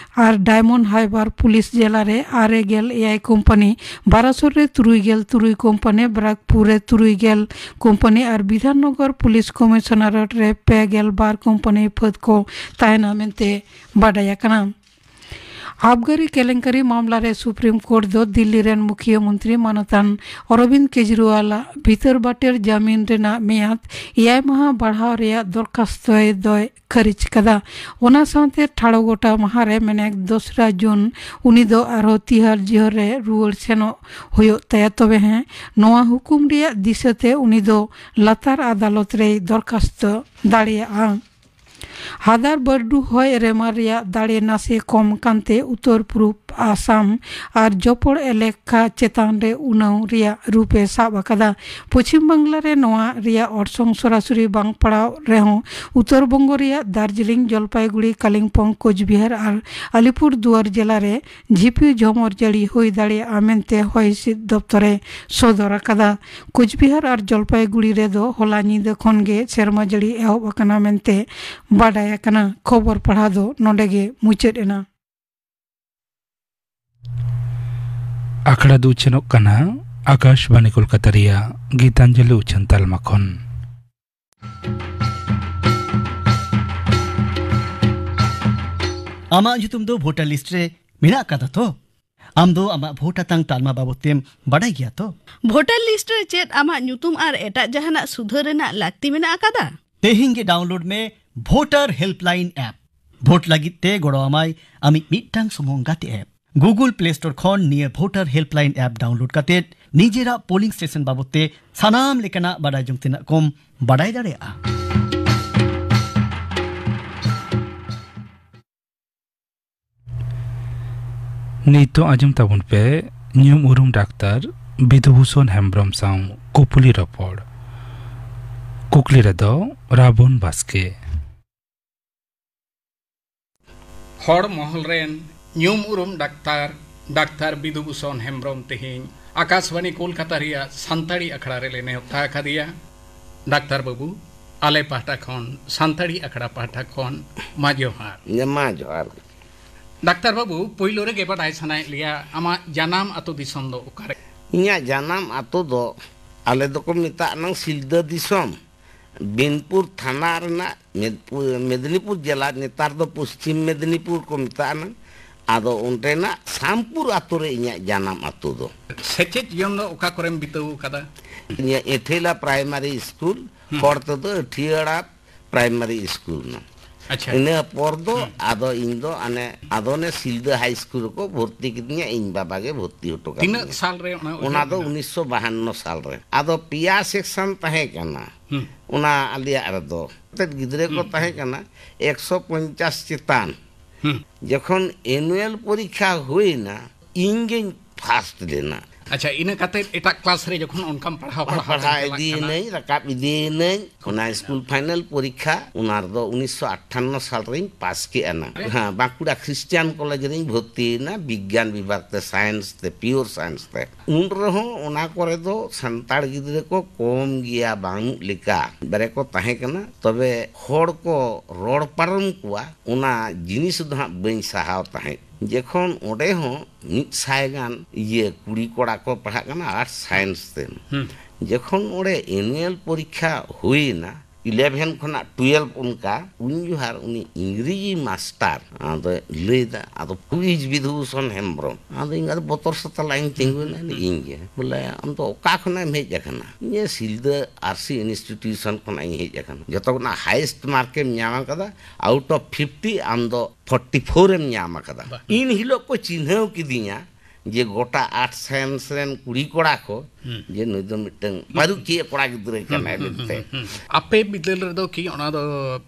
ᱟᱨ ᱰᱟᱭᱢᱚᱱᱰ ᱦᱟᱨᱵᱟᱨ ᱯᱩᱞᱤᱥ ᱡᱮᱞᱟ ᱨᱮ ᱟᱨᱮ ᱜᱮᱞ ᱮᱭᱟᱭ ᱠᱳᱢᱯᱟᱱᱤ, ᱵᱟᱨᱟᱥᱚᱨ ᱨᱮ ᱛᱩᱨᱩᱭ ᱜᱮᱞ ᱛᱩᱨᱩᱭ ᱠᱳᱢᱯᱟᱱᱤ, ᱵᱟᱨᱟᱠᱯᱩᱨ ᱨᱮ ᱛᱩᱨᱩᱭ ᱜᱮᱞ ᱠᱳᱢᱯᱟᱱᱤ ᱟᱨ ᱵᱤᱫᱷᱟᱱᱱᱚᱜᱚᱨ ᱯᱩᱞᱤᱥ ᱠᱚᱢᱤᱥᱚᱱᱟᱨᱮᱴ ᱨᱮ ᱯᱮ ᱜᱮᱞ ᱵᱟᱨ ᱠᱳᱢᱯᱟᱱᱤ ᱯᱷᱟᱹᱫ ᱠᱚ ᱛᱟᱦᱮᱱᱟ ᱢᱮᱱᱛᱮ ᱵᱟᱰᱟᱭ ᱟᱠᱟᱱᱟ᱾ ᱟᱵᱜᱟᱨᱤ ᱠᱮᱞᱮᱝᱠᱟᱨᱤ ᱢᱟᱢᱞᱟ ᱨᱮ ᱥᱩᱯᱨᱤᱢ ᱠᱳᱨᱴ ᱫᱚ ᱫᱤᱞᱞᱤ ᱨᱮᱱ ᱢᱩᱠᱷᱤᱭᱟᱹ ᱢᱚᱱᱛᱨᱤ ᱢᱟᱱᱚᱛᱟᱱ ᱚᱨᱚᱵᱤᱱᱫ ᱠᱮᱡᱨᱤᱣᱟᱞ ᱟᱜ ᱵᱷᱤᱛᱟᱹᱨ ᱵᱟᱴᱮᱨ ᱡᱟᱢᱤᱱ ᱨᱮᱱᱟᱜ ᱢᱮᱭᱟᱫ ᱮᱭᱟᱭ ᱢᱟᱦᱟ ᱵᱟᱲᱦᱟᱣ ᱨᱮᱭᱟᱜ ᱫᱚᱨᱠᱷᱟᱥᱛᱚᱭ ᱫᱚᱭ ᱠᱷᱟᱹᱨᱤᱡ ᱠᱟᱫᱟ᱾ ᱚᱱᱟ ᱥᱟᱶᱛᱮ ᱴᱷᱟᱲᱚ ᱜᱚᱴᱟ ᱢᱟᱦᱟ ᱨᱮ ᱢᱮᱱᱮᱠ ᱫᱚᱥᱨᱟ ᱡᱩᱱ ᱩᱱᱤ ᱫᱚ ᱟᱨᱦᱚᱸ ᱛᱤᱦᱟᱨ ᱡᱤᱦᱟᱹᱨ ᱨᱮ ᱨᱩᱣᱟᱹᱲ ᱥᱮᱱᱚᱜ ᱦᱩᱭᱩᱜ ᱛᱟᱭᱟ᱾ ᱛᱚᱵᱮ ᱦᱮᱸ, ᱱᱚᱣᱟ ᱦᱩᱠᱩᱢ ᱨᱮᱭᱟᱜ ᱫᱤᱥᱟᱹᱛᱮ ᱩᱱᱤ ᱫᱚ ᱞᱟᱛᱟᱨ ᱟᱫᱟᱞᱚᱛ ᱨᱮᱭ ᱫᱚᱨᱠᱷᱟᱥᱛᱚ ᱫᱟᱲᱮᱭᱟᱜᱼᱟ᱾ ᱦᱟᱫᱟᱨ ᱵᱟᱹᱨᱰᱩ ᱦᱚᱭ ᱨᱮᱢᱟ ᱨᱮᱭᱟᱜ ᱫᱟᱲᱮ ᱱᱟᱥᱮ ᱠᱚᱢ ᱠᱟᱱᱛᱮ ᱩᱛᱛᱚᱨ ᱯᱩᱨᱩᱵ ᱟᱥᱟᱢ ᱟᱨ ᱡᱚᱯᱚᱲ ᱮᱞᱟᱠᱟ ᱪᱮᱛᱟᱱ ᱨᱮ ᱩᱱᱟᱹᱣ ᱨᱮᱭᱟᱜ ᱨᱩᱯ ᱮ ᱥᱟᱵ ᱟᱠᱟᱫᱟ᱾ ᱯᱚᱪᱷᱤᱢ ᱵᱟᱝᱞᱟ ᱨᱮ ᱱᱚᱣᱟ ᱨᱮᱭᱟᱜ ᱚᱨᱥᱚᱝ ᱥᱚᱨᱟᱥᱚᱨᱤ ᱵᱟᱝ ᱯᱟᱲᱟᱣ ᱨᱮᱦᱚᱸ, ᱩᱛᱛᱚᱨ ᱵᱚᱝᱜᱚ ᱨᱮᱭᱟᱜ ᱫᱟᱨᱡᱤᱞᱤᱝ, ᱡᱚᱞᱯᱟᱭᱜᱩᱲᱤ, ᱠᱟᱞᱤᱢᱯᱚᱝ, ᱠᱳᱪᱵᱤᱦᱟᱨ ᱟᱨ ᱟᱞᱤᱯᱩᱨ ᱫᱩᱣᱟᱨ ᱡᱮᱞᱟ ᱨᱮ ᱡᱷᱤᱯᱤᱨ ᱡᱷᱚᱢᱚᱨ ᱡᱟᱹᱲᱤ ᱦᱩᱭ ᱫᱟᱲᱮᱭᱟᱜᱼᱟ ᱢᱮᱱᱛᱮ ᱦᱚᱭ ᱦᱤᱸᱥᱤᱫ ᱫᱚᱯᱛᱚᱨ ᱮ ᱥᱚᱫᱚᱨ ᱟᱠᱟᱫᱟ᱾ ᱠᱳᱪᱵᱤᱦᱟᱨ ᱟᱨ ᱡᱚᱞᱯᱟᱭᱜᱩᱲᱤ ᱨᱮᱫᱚ ᱦᱚᱞᱟ ᱧᱤᱫᱟᱹ ᱠᱷᱚᱱ ᱜᱮ ᱥᱮᱨᱢᱟ ᱡᱟᱹᱲᱤ ᱮᱦᱚᱵ ᱟᱠᱟᱱᱟ ᱢᱮᱱᱛᱮ ᱵᱟᱰᱟᱭ ᱟᱠᱟᱱᱟ᱾ ᱠᱷᱚᱵᱚᱨ ᱯᱟᱲᱦᱟᱣ ᱫᱚ ᱱᱚᱰᱮ ᱜᱮ ᱢᱩᱪᱟᱹᱫ ᱮᱱᱟ᱾ ᱟᱠᱷᱲᱟ ᱫᱚ ᱩᱪᱷᱟᱹᱱᱚᱜ ᱠᱟᱱᱟ ᱟᱠᱟᱥᱵᱟᱱᱤ ᱠᱳᱞᱠᱟᱛᱟ ᱨᱮᱭᱟᱜ ᱜᱤᱛᱟᱧᱡᱚᱞᱤ ᱩᱪᱷᱟᱹᱱ ᱛᱟᱞᱢᱟ ᱠᱷᱚᱱ᱾ ᱟᱢᱟᱜ ᱧᱩᱛᱩᱢ ᱫᱚ ᱵᱷᱳᱴᱟᱨ ᱞᱤᱥᱴ ᱨᱮ ᱢᱮᱱᱟᱜ ᱟᱠᱟᱫᱟ ᱛᱚ? ᱟᱢ ᱫᱚ ᱟᱢᱟᱜ ᱵᱷᱳᱴ ᱟᱛᱟᱝ ᱛᱟᱞᱢᱟ ᱵᱟᱵᱚᱫ ᱛᱮᱢ ᱵᱟᱰᱟᱭ ᱜᱮᱭᱟ ᱛᱚ? ᱵᱷᱳᱴᱟᱨ ᱞᱤᱥᱴ ᱨᱮ ᱪᱮᱫ ᱟᱢᱟᱜ ᱧᱩᱛᱩᱢ ᱟᱨ ᱮᱴᱟᱜ ᱡᱟᱦᱟᱱᱟᱜ ᱥᱩᱫᱷᱟᱹᱨ ᱨᱮᱱᱟᱜ ᱞᱟᱹᱠᱛᱤ ᱢᱮᱱᱟᱜ ᱟᱠᱟᱫᱟ? ᱛᱮᱦᱮᱧ ᱜᱮ ᱰᱟᱣᱩᱱᱞᱳᱰ ᱢᱮ ᱵᱷᱳᱴᱟᱨ ᱦᱮᱞᱯᱞᱟᱭᱤᱱ ᱮᱯ᱾ ᱵᱷᱳᱴ ᱞᱟᱹᱜᱤᱫ ᱛᱮ ᱜᱚᱲᱚ ᱟᱢᱟᱭ ᱟᱢᱤᱡ ᱢᱤᱫᱴᱟᱝ ᱥᱩᱢᱩᱝ ᱜᱟᱛᱮ ᱮᱯ᱾ Google Play Store ᱠᱷᱚᱱ ᱱᱤᱭᱟᱹ ᱵᱷᱳᱴᱟᱨ ᱦᱮᱞᱯᱞᱟᱭᱤᱱ ᱮᱯ ᱰᱟᱣᱩᱱᱞᱳᱰ ᱠᱟᱛᱮ ᱱᱤᱡᱮᱨᱟᱜ ᱯᱳᱞᱤᱝ ᱥᱴᱮᱥᱚᱱ ᱵᱟᱵᱚᱫ ᱛᱮ ᱥᱟᱱᱟᱢ ᱞᱮᱠᱟᱱᱟᱜ ᱵᱟᱰᱟᱭ ᱡᱚᱝ ᱛᱮᱱᱟᱜ ᱠᱚᱢ ᱵᱟᱰᱟᱭ ᱫᱟᱲᱮᱭᱟᱜᱼᱟ᱾ ᱱᱤᱛᱚᱜ ᱟᱸᱡᱚᱢ ᱛᱟᱵᱚᱱ ᱯᱮ ᱧᱩᱢ ᱩᱨᱩᱢ ᱰᱟᱠᱛᱟᱨ ᱵᱤᱫᱩᱵᱷᱩᱥᱚᱱ ᱦᱮᱢᱵᱽᱨᱚᱢ ᱥᱟᱶ ᱠᱩᱯᱩᱞᱤ ᱨᱚᱯᱚᱲ᱾ ᱠᱩᱠᱞᱤ ᱨᱮᱫᱚ ᱨᱟᱵᱚᱱ ᱵᱟᱥᱠᱮ᱾ ᱦᱚᱲ ᱢᱚᱦᱚᱞ ᱨᱮᱱ ᱧᱩᱢ ᱩᱨᱩᱢ ᱰᱟᱠᱛᱟᱨ, ᱰᱟᱠᱛᱟᱨ ᱵᱤᱫᱩᱵᱷᱩᱥᱚᱱ ᱦᱮᱢᱵᱽᱨᱚᱢ ᱛᱮᱦᱮᱧ ᱟᱠᱟᱥᱵᱟᱬᱤ ᱠᱳᱞᱠᱟᱛᱟ ᱨᱮᱭᱟᱜ ᱥᱟᱱᱛᱟᱲᱤ ᱟᱠᱷᱲᱟ ᱨᱮᱞᱮ ᱱᱮᱣᱛᱟ ᱟᱠᱟᱫᱮᱭᱟ᱾ ᱰᱟᱠᱛᱟᱨ ᱵᱟᱹᱵᱩ, ᱟᱞᱮ ᱯᱟᱦᱴᱟ ᱠᱷᱚᱱ, ᱥᱟᱱᱛᱟᱲᱤ ᱟᱠᱷᱲᱟ ᱯᱟᱦᱴᱟ ᱠᱷᱚᱱ, ᱢᱟ ᱡᱚᱦᱟᱨ᱾ ᱡᱮ ᱢᱟ ᱡᱚᱦᱟᱨ ᱜᱮ᱾ ᱰᱟᱠᱛᱟᱨ ᱵᱟᱹᱵᱩ, ᱯᱳᱭᱞᱳ ᱨᱮᱜᱮ ᱵᱟᱰᱟᱭ ᱥᱟᱱᱟᱭᱮᱫ ᱞᱮᱭᱟ, ᱟᱢᱟᱜ ᱡᱟᱱᱟᱢ ᱟᱹᱛᱩ ᱫᱤᱥᱚᱢ ᱫᱚ ᱚᱠᱟᱨᱮ? ᱤᱧᱟᱹᱜ ᱡᱟᱱᱟᱢ ᱟᱹᱛᱩ ᱫᱚ, ᱟᱞᱮ ᱫᱚᱠᱚ ᱢᱮᱛᱟᱜ ᱱᱟᱝ ᱥᱤᱞᱫᱟᱹ ᱫᱤᱥᱚᱢ, ᱵᱤᱱᱯᱩᱨ ᱛᱷᱟᱱᱟ ᱨᱮᱱᱟᱜ ᱢᱮᱫ-, ᱢᱮᱫᱽᱱᱤᱯᱩᱨ ᱡᱮᱞᱟ, ᱱᱮᱛᱟᱨ ᱫᱚ ᱯᱚᱥᱪᱤᱢ ᱢᱮᱫᱽᱱᱤᱯᱩᱨ ᱠᱚ ᱢᱮᱛᱟᱜ ᱱᱟᱝ᱾ ᱟᱫᱚ ᱚᱸᱰᱮᱱᱟᱜ ᱥᱟᱢᱯᱩᱨ ᱟᱹᱛᱩ ᱨᱮ ᱤᱧᱟᱹᱜ ᱡᱟᱱᱟᱢ ᱟᱹᱛᱩ ᱫᱚ᱾ ᱥᱮᱪᱮᱫ ᱡᱤᱭᱚᱱ ᱫᱚ ᱚᱠᱟ ᱠᱚᱨᱮᱢ ᱵᱤᱛᱟᱹᱣ ᱟᱠᱟᱫᱟ? ᱤᱧᱟᱹᱜ ᱮᱴᱷᱮᱞᱟ ᱯᱨᱟᱭᱢᱟᱨᱤ ᱥᱠᱩᱞ, ᱦᱩᱸ᱾ ᱦᱚᱲ ᱛᱮᱫᱚ ᱟᱹᱴᱷᱤᱭᱟᱹᱲᱟ ᱯᱨᱟᱭᱢᱟᱨᱤ ᱥᱠᱩᱞ ᱱᱟᱝ᱾ ᱟᱪᱪᱷᱟ᱾ ᱤᱱᱟᱹ ᱯᱚᱨ ᱫᱚ ᱦᱩᱸ᱾ ᱟᱫᱚ ᱤᱧ ᱫᱚ ᱟᱱᱮ, ᱟᱫᱚ ᱚᱱᱮ ᱥᱤᱞᱫᱟᱹ ᱦᱟᱭ ᱥᱠᱩᱞ ᱨᱮᱠᱚ ᱵᱷᱚᱨᱛᱤ ᱠᱤᱫᱤᱧᱟ, ᱤᱧ ᱵᱟᱵᱟ ᱜᱮ ᱵᱷᱚᱨᱛᱤ ᱦᱚᱴᱚ ᱠᱟᱫᱤᱧᱟ᱾ ᱛᱤᱱᱟᱹᱜ ᱥᱟᱞ ᱨᱮ ᱚᱱᱟ ᱚᱱᱟ ᱩᱭᱦᱟᱹᱨ ᱫᱚ ᱢᱮᱱᱟᱜᱼᱟ? ᱩᱱᱤᱥᱥᱚ ᱵᱟᱦᱟᱱᱱᱚ ᱥᱟᱞ ᱨᱮ᱾ ᱟᱫᱚ ᱯᱮᱭᱟ ᱥᱮᱠᱥᱚᱱ ᱛᱟᱦᱮᱸ ᱠᱟᱱᱟ᱾ ᱦᱩᱸ᱾ ᱚᱱᱟ ᱟᱞᱮᱭᱟᱜ ᱨᱮᱫᱚ ᱛᱮᱫ ᱜᱤᱫᱽᱨᱟᱹ ᱠᱚ ᱦᱩᱸ᱾ ᱛᱟᱦᱮᱸ ᱠᱟᱱᱟ ᱮᱠᱥᱚ ᱯᱚᱧᱪᱟᱥ ᱪᱮᱛᱟᱱ᱾ ᱦᱩᱸ᱾ ᱡᱚᱠᱷᱚᱱ ᱮᱱᱩᱭᱟᱞ ᱯᱚᱨᱤᱠᱠᱷᱟ ᱦᱩᱭᱱᱟ, ᱤᱧ ᱜᱤᱧ ᱯᱷᱟᱥᱴ ᱞᱮᱱᱟ᱾ ᱟᱪᱪᱷᱟ, ᱤᱱᱟᱹ ᱠᱟᱛᱮ ᱮᱴᱟᱜ ᱠᱞᱟᱥ ᱨᱮ ᱡᱚᱠᱷᱚᱱ ᱚᱱᱠᱟᱢ ᱯᱟᱲᱦᱟᱣ ᱯᱟᱲᱦᱟᱣ ᱯᱟᱲᱦᱟᱣ ᱛᱮᱢ ᱪᱟᱞᱟᱜ ᱤᱫᱤᱭᱮᱱᱟᱹᱧ, ᱠᱟᱱᱟ? ᱨᱟᱠᱟᱵ ᱤᱫᱤᱭᱮᱱᱟᱹᱧ᱾ ᱚᱱᱟ ᱥᱠᱩᱞ ᱯᱷᱟᱭᱱᱟᱞ ᱯᱚᱨᱤᱠᱠᱷᱟ, ᱚᱱᱟ ᱨᱮᱫᱚ ᱩᱱᱤᱥᱥᱚ ᱟᱴᱴᱷᱟᱱᱱᱚ ᱥᱟᱞ ᱨᱮᱧ ᱯᱟᱥ ᱠᱮᱜᱼᱟ ᱱᱟᱝ᱾ ᱦᱮᱸ᱾ ᱦᱮᱸ, ᱵᱟᱸᱠᱩᱲᱟ ᱠᱷᱨᱤᱥᱴᱤᱭᱟᱱ ᱠᱚᱞᱮᱡᱽ ᱨᱤᱧ ᱵᱷᱚᱨᱛᱤᱭᱮᱱᱟ, ᱵᱤᱜᱽᱜᱟᱱ ᱵᱤᱵᱷᱟᱜᱽ ᱛᱮ, ᱥᱟᱭᱮᱱᱥ ᱛᱮ, ᱯᱤᱭᱳᱨ ᱥᱟᱭᱮᱱᱥ ᱛᱮ᱾ ᱩᱱ ᱨᱮᱦᱚᱸ ᱚᱱᱟ ᱠᱚᱨᱮ ᱫᱚ ᱥᱟᱱᱛᱟᱲ ᱜᱤᱫᱽᱨᱟᱹ ᱠᱚ ᱠᱚᱢ ᱜᱮᱭᱟ, ᱵᱟᱹᱱᱩᱜ ᱞᱮᱠᱟ᱾ ᱵᱟᱨᱮ ᱠᱚ ᱛᱟᱦᱮᱸ ᱠᱟᱱᱟ, ᱛᱚᱵᱮ ᱦᱚᱲ ᱠᱚ ᱨᱚᱲ ᱯᱟᱨᱚᱢ ᱠᱚᱣᱟ, ᱚᱱᱟ ᱡᱤᱱᱤᱥ ᱫᱚ ᱦᱟᱸᱜ ᱵᱟᱹᱧ ᱥᱟᱦᱟᱣ ᱛᱟᱦᱮᱸᱫ᱾ ᱡᱚᱠᱷᱚᱱ ᱚᱸᱰᱮ ᱦᱚᱸ ᱢᱤᱫ ᱥᱟᱭ ᱜᱟᱱ ᱤᱭᱟᱹ ᱠᱩᱲᱤ ᱠᱚᱲᱟ ᱠᱚ ᱯᱟᱲᱦᱟᱜ ᱠᱟᱱᱟ ᱟᱨᱴᱥ ᱥᱟᱭᱮᱱᱥ ᱛᱮ᱾ ᱦᱩᱸ᱾ ᱡᱚᱠᱷᱚᱱ ᱚᱸᱰᱮ ᱮᱱᱩᱭᱟᱞ ᱯᱚᱨᱤᱠᱠᱷᱟ ᱦᱩᱭᱮᱱᱟ, ᱤᱞᱮᱵᱷᱮᱱ ᱠᱷᱚᱱᱟᱜ ᱴᱩᱭᱮᱞᱵᱷ ᱚᱱᱠᱟ, ᱩᱱ ᱡᱚᱦᱟᱨ ᱩᱱᱤ ᱤᱝᱨᱮᱡᱤ ᱢᱟᱥᱴᱟᱨ ᱟᱫᱚᱭ ᱞᱟᱹᱭᱫᱟ, ᱟᱫᱚ ᱠᱩᱭᱤᱡ ᱵᱤᱫᱷᱩᱵᱷᱩᱥᱚᱱ ᱦᱮᱢᱵᱨᱚᱢ, ᱟᱫᱚ ᱤᱧ ᱟᱫᱚ ᱵᱚᱛᱚᱨ ᱥᱟᱛᱞᱟ ᱤᱧ ᱛᱤᱸᱜᱩᱭᱮᱱᱟ, ᱤᱧ ᱜᱮ ᱵᱚᱞᱮ, "ᱟᱢ ᱫᱚ ᱚᱠᱟ ᱠᱷᱚᱱᱟᱜ ᱮᱢ ᱦᱮᱡ ᱟᱠᱟᱱᱟ?" "ᱤᱧ ᱥᱤᱞᱫᱟᱹ ᱟᱨᱥᱤ ᱤᱱᱥᱴᱤᱴᱤᱭᱩᱥᱚᱱ ᱠᱷᱚᱱᱟᱜ ᱤᱧ ᱦᱮᱡ ᱟᱠᱟᱱᱟ, ᱡᱚᱛᱚ ᱠᱷᱚᱱᱟᱜ ᱦᱟᱭᱮᱥᱴ ᱢᱟᱨᱠ ᱮᱢ ᱧᱟᱢ ᱟᱠᱟᱫᱟ, ᱟᱣᱩᱴ ᱚᱯᱷ ᱯᱷᱤᱯᱴᱤ ᱟᱢ ᱫᱚ ᱯᱷᱚᱨᱴᱤ ᱯᱷᱳᱨ ᱮᱢ ᱧᱟᱢ ᱟᱠᱟᱫᱟ᱾" ᱵᱟᱦ᱾ ᱤᱱ ᱦᱤᱞᱳᱜ ᱠᱚ ᱪᱤᱱᱦᱟᱹᱣ ᱠᱤᱫᱤᱧᱟ ᱡᱮ ᱜᱚᱴᱟ ᱟᱨᱴᱥ ᱥᱟᱭᱮᱱᱥ ᱨᱮᱱ ᱠᱩᱲᱤ ᱠᱚᱲᱟ ᱠᱚ ᱦᱩᱸ᱾ ᱡᱮ ᱱᱩᱭ ᱫᱚ ᱢᱤᱫᱴᱟᱝ ᱯᱟᱹᱨᱩᱠᱷᱤᱭᱟᱹ ᱠᱚᱲᱟ ᱜᱤᱫᱽᱨᱟᱹ ᱠᱟᱱᱟᱭ ᱢᱮᱱᱛᱮ᱾ ᱦᱩᱸ᱾ ᱟᱯᱮ ᱵᱤᱫᱟᱹᱞ ᱨᱮᱫᱚ ᱠᱤ ᱚᱱᱟ ᱫᱚ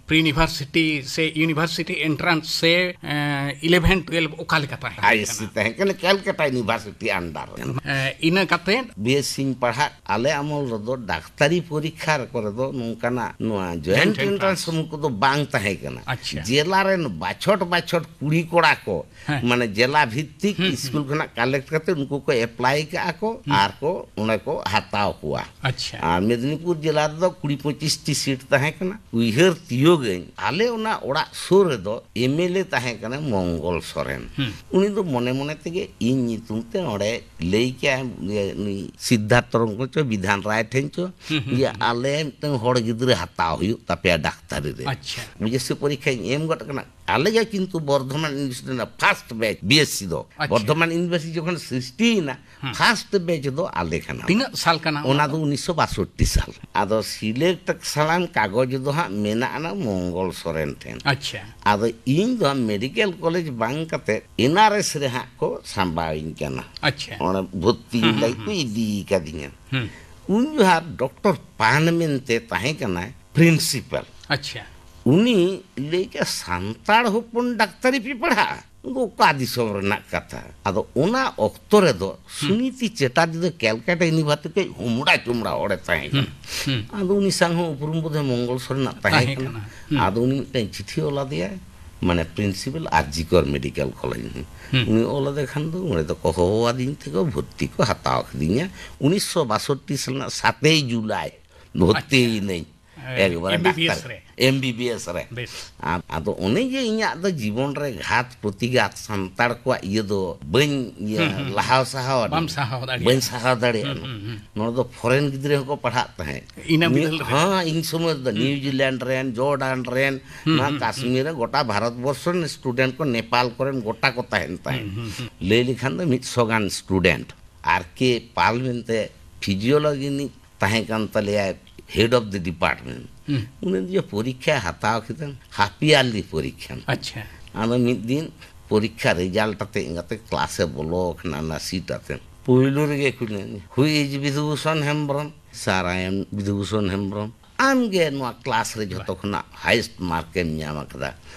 ᱯᱨᱤ ᱤᱭᱩᱱᱤᱵᱷᱟᱨᱥᱤᱴᱤ ᱥᱮ ᱤᱭᱩᱱᱤᱵᱷᱟᱨᱥᱤᱴᱤ ᱮᱱᱴᱨᱟᱱᱥ ᱥᱮ, ᱮᱸ, ᱤᱞᱮᱵᱷᱮᱱ ᱴᱩᱭᱮᱞᱵᱷ ᱚᱠᱟ ᱞᱮᱠᱟ ᱛᱟᱦᱮᱸ ᱟᱭ ᱮᱥ ᱥᱤ ᱠᱟᱱᱟ? ᱛᱟᱦᱮᱸ ᱠᱟᱱᱟ, ᱠᱮᱞᱠᱟᱴᱟ ᱤᱭᱩᱱᱤᱵᱷᱟᱨᱥᱤᱴᱤ ᱟᱱᱰᱟᱨ ᱨᱮ᱾ ᱮᱸ, ᱤᱱᱟᱹ ᱠᱟᱛᱮ? ᱵᱤ ᱮᱥ ᱥᱤᱧ ᱯᱟᱲᱦᱟᱜ, ᱟᱞᱮ ᱟᱢᱚᱞ ᱨᱮᱫᱚ ᱰᱟᱠᱛᱟᱨᱤ ᱯᱚᱨᱤᱠᱠᱷᱟ ᱠᱚᱨᱮ ᱫᱚ ᱱᱚᱝᱠᱟᱱᱟᱜ ᱱᱚᱣᱟ ᱡᱚᱭᱮᱱᱴ ᱡᱚᱭᱮᱱᱴ ᱮᱱᱴᱨᱟᱱᱥ ᱮᱱᱴᱨᱟᱱᱥ ᱥᱚᱢᱚᱭ ᱠᱚᱫᱚ ᱵᱟᱝ ᱛᱟᱦᱮᱸ ᱠᱟᱱᱟ᱾ ᱟᱪᱪᱷᱟ᱾ ᱡᱮᱞᱟ ᱨᱮᱱ ᱵᱟᱪᱷᱚᱴ ᱵᱟᱪᱷᱚᱴ ᱠᱩᱲᱤ ᱠᱚᱲᱟ ᱠᱚ, ᱦᱮᱸ᱾ ᱢᱟᱱᱮ ᱡᱮᱞᱟ ᱵᱷᱤᱛᱛᱤᱠ ᱦᱩᱸ, ᱦᱩᱸ᱾ ᱥᱠᱩᱞ ᱠᱷᱚᱱᱟᱜ ᱠᱟᱞᱮᱠᱴ ᱠᱟᱛᱮ ᱩᱱᱠᱩ ᱠᱚ ᱮᱯᱞᱟᱭ ᱠᱟᱜᱼᱟ ᱠᱚ ᱦᱩᱸ᱾ ᱟᱨ ᱠᱚ ᱚᱸᱰᱮ ᱠᱚ ᱦᱟᱛᱟᱣ ᱠᱚᱣᱟ᱾ ᱟᱪᱪᱷᱟ᱾ ᱟᱨ ᱢᱮᱫᱽᱱᱤᱯᱩᱨ ᱡᱮᱞᱟ ᱨᱮᱫᱚ ᱠᱩᱲᱤ ᱯᱚᱸᱪᱤᱥ ᱴᱤ ᱥᱤᱴ ᱛᱟᱦᱮᱸ ᱠᱟᱱᱟ᱾ ᱩᱭᱦᱟᱹᱨ ᱛᱤᱭᱳᱜᱟᱹᱧ, ᱟᱞᱮ ᱚᱱᱟ ᱚᱲᱟᱜ ᱥᱩᱨ ᱨᱮᱫᱚ ᱮᱢ ᱮᱞ ᱮ ᱛᱟᱦᱮᱸ ᱠᱟᱱᱟ ᱢᱚᱝᱜᱚᱞ ᱥᱚᱨᱮᱱ᱾ ᱦᱩᱸ᱾ ᱩᱱᱤ ᱫᱚ ᱢᱚᱱᱮ ᱢᱚᱱᱮ ᱛᱮᱜᱮ ᱤᱧ ᱧᱩᱛᱩᱢ ᱛᱮ ᱚᱸᱰᱮ ᱞᱟᱹᱭ ᱠᱮᱜᱼᱟᱭ, ᱤᱭᱟᱹ, ᱱᱩᱭ ᱥᱤᱫᱽᱫᱷᱟᱨᱛᱷᱚ ᱨᱚᱝᱜᱚ ᱪᱚ ᱵᱤᱫᱷᱟᱱ ᱨᱟᱭ ᱴᱷᱮᱱ ᱪᱚ, ᱦᱩᱸ, ᱦᱩᱸ, ᱡᱮ ᱦᱩᱸ᱾ ᱟᱞᱮ ᱢᱤᱫᱴᱟᱝ ᱦᱚᱲ ᱜᱤᱫᱽᱨᱟᱹ ᱦᱟᱛᱟᱣ ᱦᱩᱭᱩᱜ ᱛᱟᱯᱮᱭᱟ ᱰᱟᱠᱛᱟᱨᱤ ᱨᱮ᱾ ᱟᱪᱪᱷᱟ᱾ ᱵᱤ ᱮᱥ ᱥᱤ ᱯᱚᱨᱤᱠᱠᱷᱟᱧ ᱮᱢ ᱜᱚᱫ ᱠᱟᱱᱟ᱾ ᱟᱞᱮ ᱜᱮ ᱠᱤᱱᱛᱩ ᱵᱚᱨᱫᱷᱚᱢᱟᱱ ᱤᱭᱩᱱᱤᱵᱷᱟᱨᱥᱤᱴᱤ ᱨᱮᱱᱟᱜ ᱯᱷᱟᱥᱴ ᱵᱮᱪ ᱵᱤ ᱮᱥ ᱥᱤ ᱫᱚ᱾ ᱟᱪᱪᱷᱟ᱾ ᱵᱚᱨᱫᱷᱚᱢᱟᱱ ᱤᱭᱩᱱᱤᱵᱷᱟᱨᱥᱤᱴᱤ ᱡᱚᱠᱷᱚᱱ ᱥᱨᱤᱥᱴᱤᱭᱮᱱᱟ, ᱦᱩᱸ᱾ ᱯᱷᱟᱥᱴ ᱵᱮᱪ ᱫᱚ ᱟᱞᱮ ᱠᱟᱱᱟ᱾ ᱛᱤᱱᱟᱹᱜ ᱥᱟᱞ ᱠᱟᱱᱟ ᱚᱱᱟ ᱚᱱᱟ ᱫᱚ? ᱫᱚ ᱩᱱᱤᱥᱥᱚ ᱵᱟᱥᱚᱴᱴᱤ ᱥᱟᱞ᱾ ᱟᱫᱚ ᱥᱤᱞᱮᱠᱴ ᱥᱟᱱᱟᱢ ᱠᱟᱜᱚᱡᱽ ᱫᱚ ᱦᱟᱸᱜ ᱢᱮᱱᱟᱜ ᱟᱱᱟ ᱢᱚᱝᱜᱚᱞ ᱥᱚᱨᱮᱱ ᱴᱷᱮᱱ᱾ ᱟᱪᱪᱷᱟ᱾ ᱟᱫᱚ ᱤᱧ ᱫᱚ ᱦᱟᱸᱜ ᱢᱮᱰᱤᱠᱮᱞ ᱠᱚᱞᱮᱡᱽ ᱵᱟᱝ ᱠᱟᱛᱮ ᱮᱱ ᱟᱨ ᱮᱥ ᱨᱮ ᱦᱟᱸᱜ ᱠᱚ ᱥᱟᱢᱵᱟᱣᱤᱧ ᱠᱟᱱᱟ᱾ ᱟᱪᱪᱷᱟ᱾ ᱚᱱᱟ ᱵᱷᱚᱨᱛᱤ ᱦᱩᱸ, ᱞᱟᱹᱜᱤᱫ ᱦᱩᱸ, ᱠᱚ ᱦᱩᱸ᱾ ᱤᱫᱤ ᱠᱟᱫᱤᱧᱟ᱾ ᱦᱩᱸ᱾ ᱩᱱ ᱡᱚᱦᱟᱜ ᱰᱚᱠᱴᱚᱨ ᱯᱟᱱ ᱢᱮᱱᱛᱮ ᱛᱟᱦᱮᱸ ᱠᱟᱱᱟᱭ ᱯᱨᱤᱱᱥᱤᱯᱟᱞ᱾ ᱟᱪᱪᱷᱟ᱾ ᱩᱱᱤ ᱞᱟᱹᱭ ᱠᱮᱫ, "ᱥᱟᱱᱛᱟᱲ ᱦᱚᱯᱚᱱ ᱰᱟᱠᱛᱟᱨᱤ ᱯᱮ ᱯᱟᱲᱦᱟᱜᱼᱟ? ᱩᱱᱠᱩ ᱚᱠᱟ ᱫᱤᱥᱚᱢ ᱨᱮᱱᱟᱜ ᱠᱟᱛᱷᱟ?" ᱟᱫᱚ ᱚᱱᱟ ᱚᱠᱛᱚ ᱨᱮᱫᱚ ᱦᱩᱸ᱾ ᱥᱩᱱᱤᱛᱤ ᱪᱮᱴᱟᱨᱡᱤ ᱫᱚ ᱠᱮᱞᱠᱟᱴᱟ ᱤᱭᱩᱱᱤᱵᱷᱟᱨᱥᱤᱴᱤ ᱠᱟᱹᱡ ᱦᱩᱢᱲᱟ ᱪᱩᱢᱲᱟ ᱦᱚᱲᱮ ᱛᱟᱦᱮᱸ ᱦᱩᱸ, ᱠᱟᱱᱟ᱾ ᱦᱩᱸ᱾ ᱟᱫᱚ ᱩᱱᱤ ᱥᱟᱶ ᱦᱚᱸ ᱩᱯᱨᱩᱢ ᱵᱳᱫᱷᱚᱭ ᱢᱚᱝᱜᱚᱞ ᱥᱚᱨᱮᱱᱟᱜ ᱛᱟᱦᱮᱸ ᱛᱟᱦᱮᱸ ᱠᱟᱱᱟ᱾ ᱠᱟᱱᱟ᱾ ᱦᱩᱸ᱾ ᱟᱫᱚ ᱩᱱᱤ ᱢᱤᱫᱴᱟᱝ ᱪᱤᱴᱷᱤ ᱚᱞ ᱟᱫᱮᱭᱟᱭ, ᱢᱟᱱᱮ ᱯᱨᱤᱱᱥᱤᱯᱟᱞ ᱟᱨ ᱡᱤ ᱠᱚᱨ ᱢᱮᱰᱤᱠᱮᱞ ᱠᱚᱞᱮᱡᱽ᱾ ᱦᱩᱸ᱾ ᱩᱱᱤ ᱚᱞ ᱟᱫᱮ ᱠᱷᱟᱱ ᱫᱚ ᱚᱸᱰᱮ ᱫᱚᱠᱚ ᱦᱚᱦᱚ ᱟᱹᱫᱤᱧ ᱛᱮᱠᱚ ᱵᱷᱚᱨᱛᱤ ᱠᱚ ᱦᱟᱛᱟᱣ ᱠᱤᱫᱤᱧᱟ᱾ ᱩᱱᱤᱥᱥᱚ ᱵᱟᱥᱚᱴᱴᱤ ᱥᱟᱞ ᱨᱮᱱᱟᱜ ᱥᱟᱛᱮᱭ ᱡᱩᱞᱟᱭ ᱵᱷᱚᱨᱛᱤ ᱟᱪᱪᱷᱟ᱾ ᱭᱮᱱᱟᱹᱧ᱾ ᱮ, ᱮᱠᱵᱟᱨᱮ M B B S doctor. ᱨᱮ᱾ ᱮᱢ ᱵᱤ ᱵᱤ ᱮᱥ ᱨᱮ᱾ ᱵᱮᱥ᱾ ᱟ-, ᱟᱫᱚ ᱚᱱᱮ ᱡᱮ ᱤᱧᱟᱹᱜ ᱫᱚ ᱡᱤᱵᱚᱱ ᱨᱮ ᱜᱷᱟᱛ ᱯᱨᱚᱛᱤᱜᱷᱟᱛ ᱥᱟᱱᱛᱟᱲ ᱠᱚᱣᱟᱜ ᱤᱭᱟᱹ ᱫᱚ ᱵᱟᱹᱧ, ᱤᱭᱟᱹ, ᱦᱩᱸ, ᱦᱩᱸ᱾ ᱞᱟᱦᱟᱣ ᱥᱟᱦᱟᱣ ᱵᱟᱢ ᱟᱹᱫᱤᱧᱟ᱾ ᱥᱟᱦᱟᱣ ᱫᱟᱲᱮᱭᱟᱜᱼᱟ᱾ ᱵᱟᱹᱧ ᱥᱟᱦᱟᱣ ᱫᱟᱲᱮᱭᱟᱜᱼᱟ᱾ ᱦᱩᱸ, ᱦᱩᱸ, ᱦᱩᱸ᱾ ᱱᱚᱰᱮ ᱫᱚ ᱯᱷᱚᱨᱮᱱ ᱜᱤᱫᱽᱨᱟᱹ ᱦᱚᱸᱠᱚ ᱯᱟᱲᱦᱟᱜ ᱛᱟᱦᱮᱸᱫ᱾ ᱤᱱᱟᱹ ᱱᱤᱭᱩ-, ᱵᱤᱫᱟᱹᱞ ᱨᱮ᱾ ᱦᱮᱸ, ᱤᱧ ᱥᱚᱢᱚᱭ ᱫᱚ ᱦᱩᱸ᱾ ᱱᱤᱭᱩᱡᱤᱞᱮᱱᱰ ᱨᱮᱱ, ᱡᱚᱨᱰᱟᱱ ᱨᱮᱱ, ᱦᱩᱸ, ᱱᱚᱣᱟ ᱦᱩᱸ, ᱦᱩᱸ᱾ ᱠᱟᱥᱢᱤᱨ ᱨᱮ ᱜᱚᱴᱟ ᱵᱷᱟᱨᱚᱛ ᱵᱚᱨᱥᱚ ᱨᱮᱱ ᱥᱴᱩᱰᱮᱱᱴ ᱠᱚ, ᱱᱮᱯᱟᱞ ᱠᱚᱨᱮᱱ ᱜᱚᱴᱟ ᱠᱚ ᱛᱟᱦᱮᱱ ᱛᱟᱦᱮᱸᱫ᱾ ᱦᱩᱸ, ᱦᱩᱸ, ᱦᱩᱸ᱾ ᱞᱟᱹᱭ ᱞᱮᱠᱷᱟᱱ ᱫᱚ ᱢᱤᱫ ᱥᱚ ᱜᱟᱱ ᱥᱴᱩᱰᱮᱱᱴ᱾ ᱟᱨ ᱠᱮ ᱯᱟᱞ ᱢᱮᱱᱛᱮ ᱯᱷᱤᱡᱤᱭᱳᱞᱚᱡᱤ ᱨᱤᱱᱤᱡ ᱛᱟᱦᱮᱸ ᱠᱟᱱ ᱛᱟᱞᱮᱭᱟᱭ head of the department᱾ ᱦᱩᱸ᱾ ᱩᱱᱤ ᱫᱚ ᱯᱚᱨᱤᱠᱠᱷᱟᱭ ᱦᱟᱛᱟᱣ ᱠᱮᱫᱟ, half yearly ᱯᱚᱨᱤᱠᱠᱷᱟ᱾ ᱟᱪᱪᱷᱟ᱾ ᱟᱫᱚ ᱢᱤᱫ ᱫᱤᱱ ᱯᱚᱨᱤᱠᱠᱷᱟ ᱨᱮᱡᱟᱞᱴ ᱟᱛᱮ ᱮᱸᱜᱟᱛᱮ ᱠᱞᱟᱥᱮ ᱵᱚᱞᱚ ᱟᱠᱟᱱᱟ ᱚᱱᱟ ᱥᱤᱴ ᱟᱛᱮ᱾ ᱯᱩᱭᱞᱩ ᱨᱮᱜᱮ ᱠᱩᱞᱤ, "Who is ᱵᱤᱫᱷᱩᱵᱷᱩᱥᱚᱱ Hembrom?" "Sir, I am ᱵᱤᱫᱷᱩᱵᱷᱩᱥᱚᱱ Hembrom." "ᱟᱢ ᱜᱮ ᱱᱚᱣᱟ ᱠᱞᱟᱥ ᱨᱮ ᱡᱷᱚᱛᱚ ᱠᱷᱚᱱᱟᱜ ᱦᱟᱭᱮᱥᱴ ᱢᱟᱨᱠ ᱮᱢ ᱧᱟᱢ ᱟᱠᱟᱫᱟ,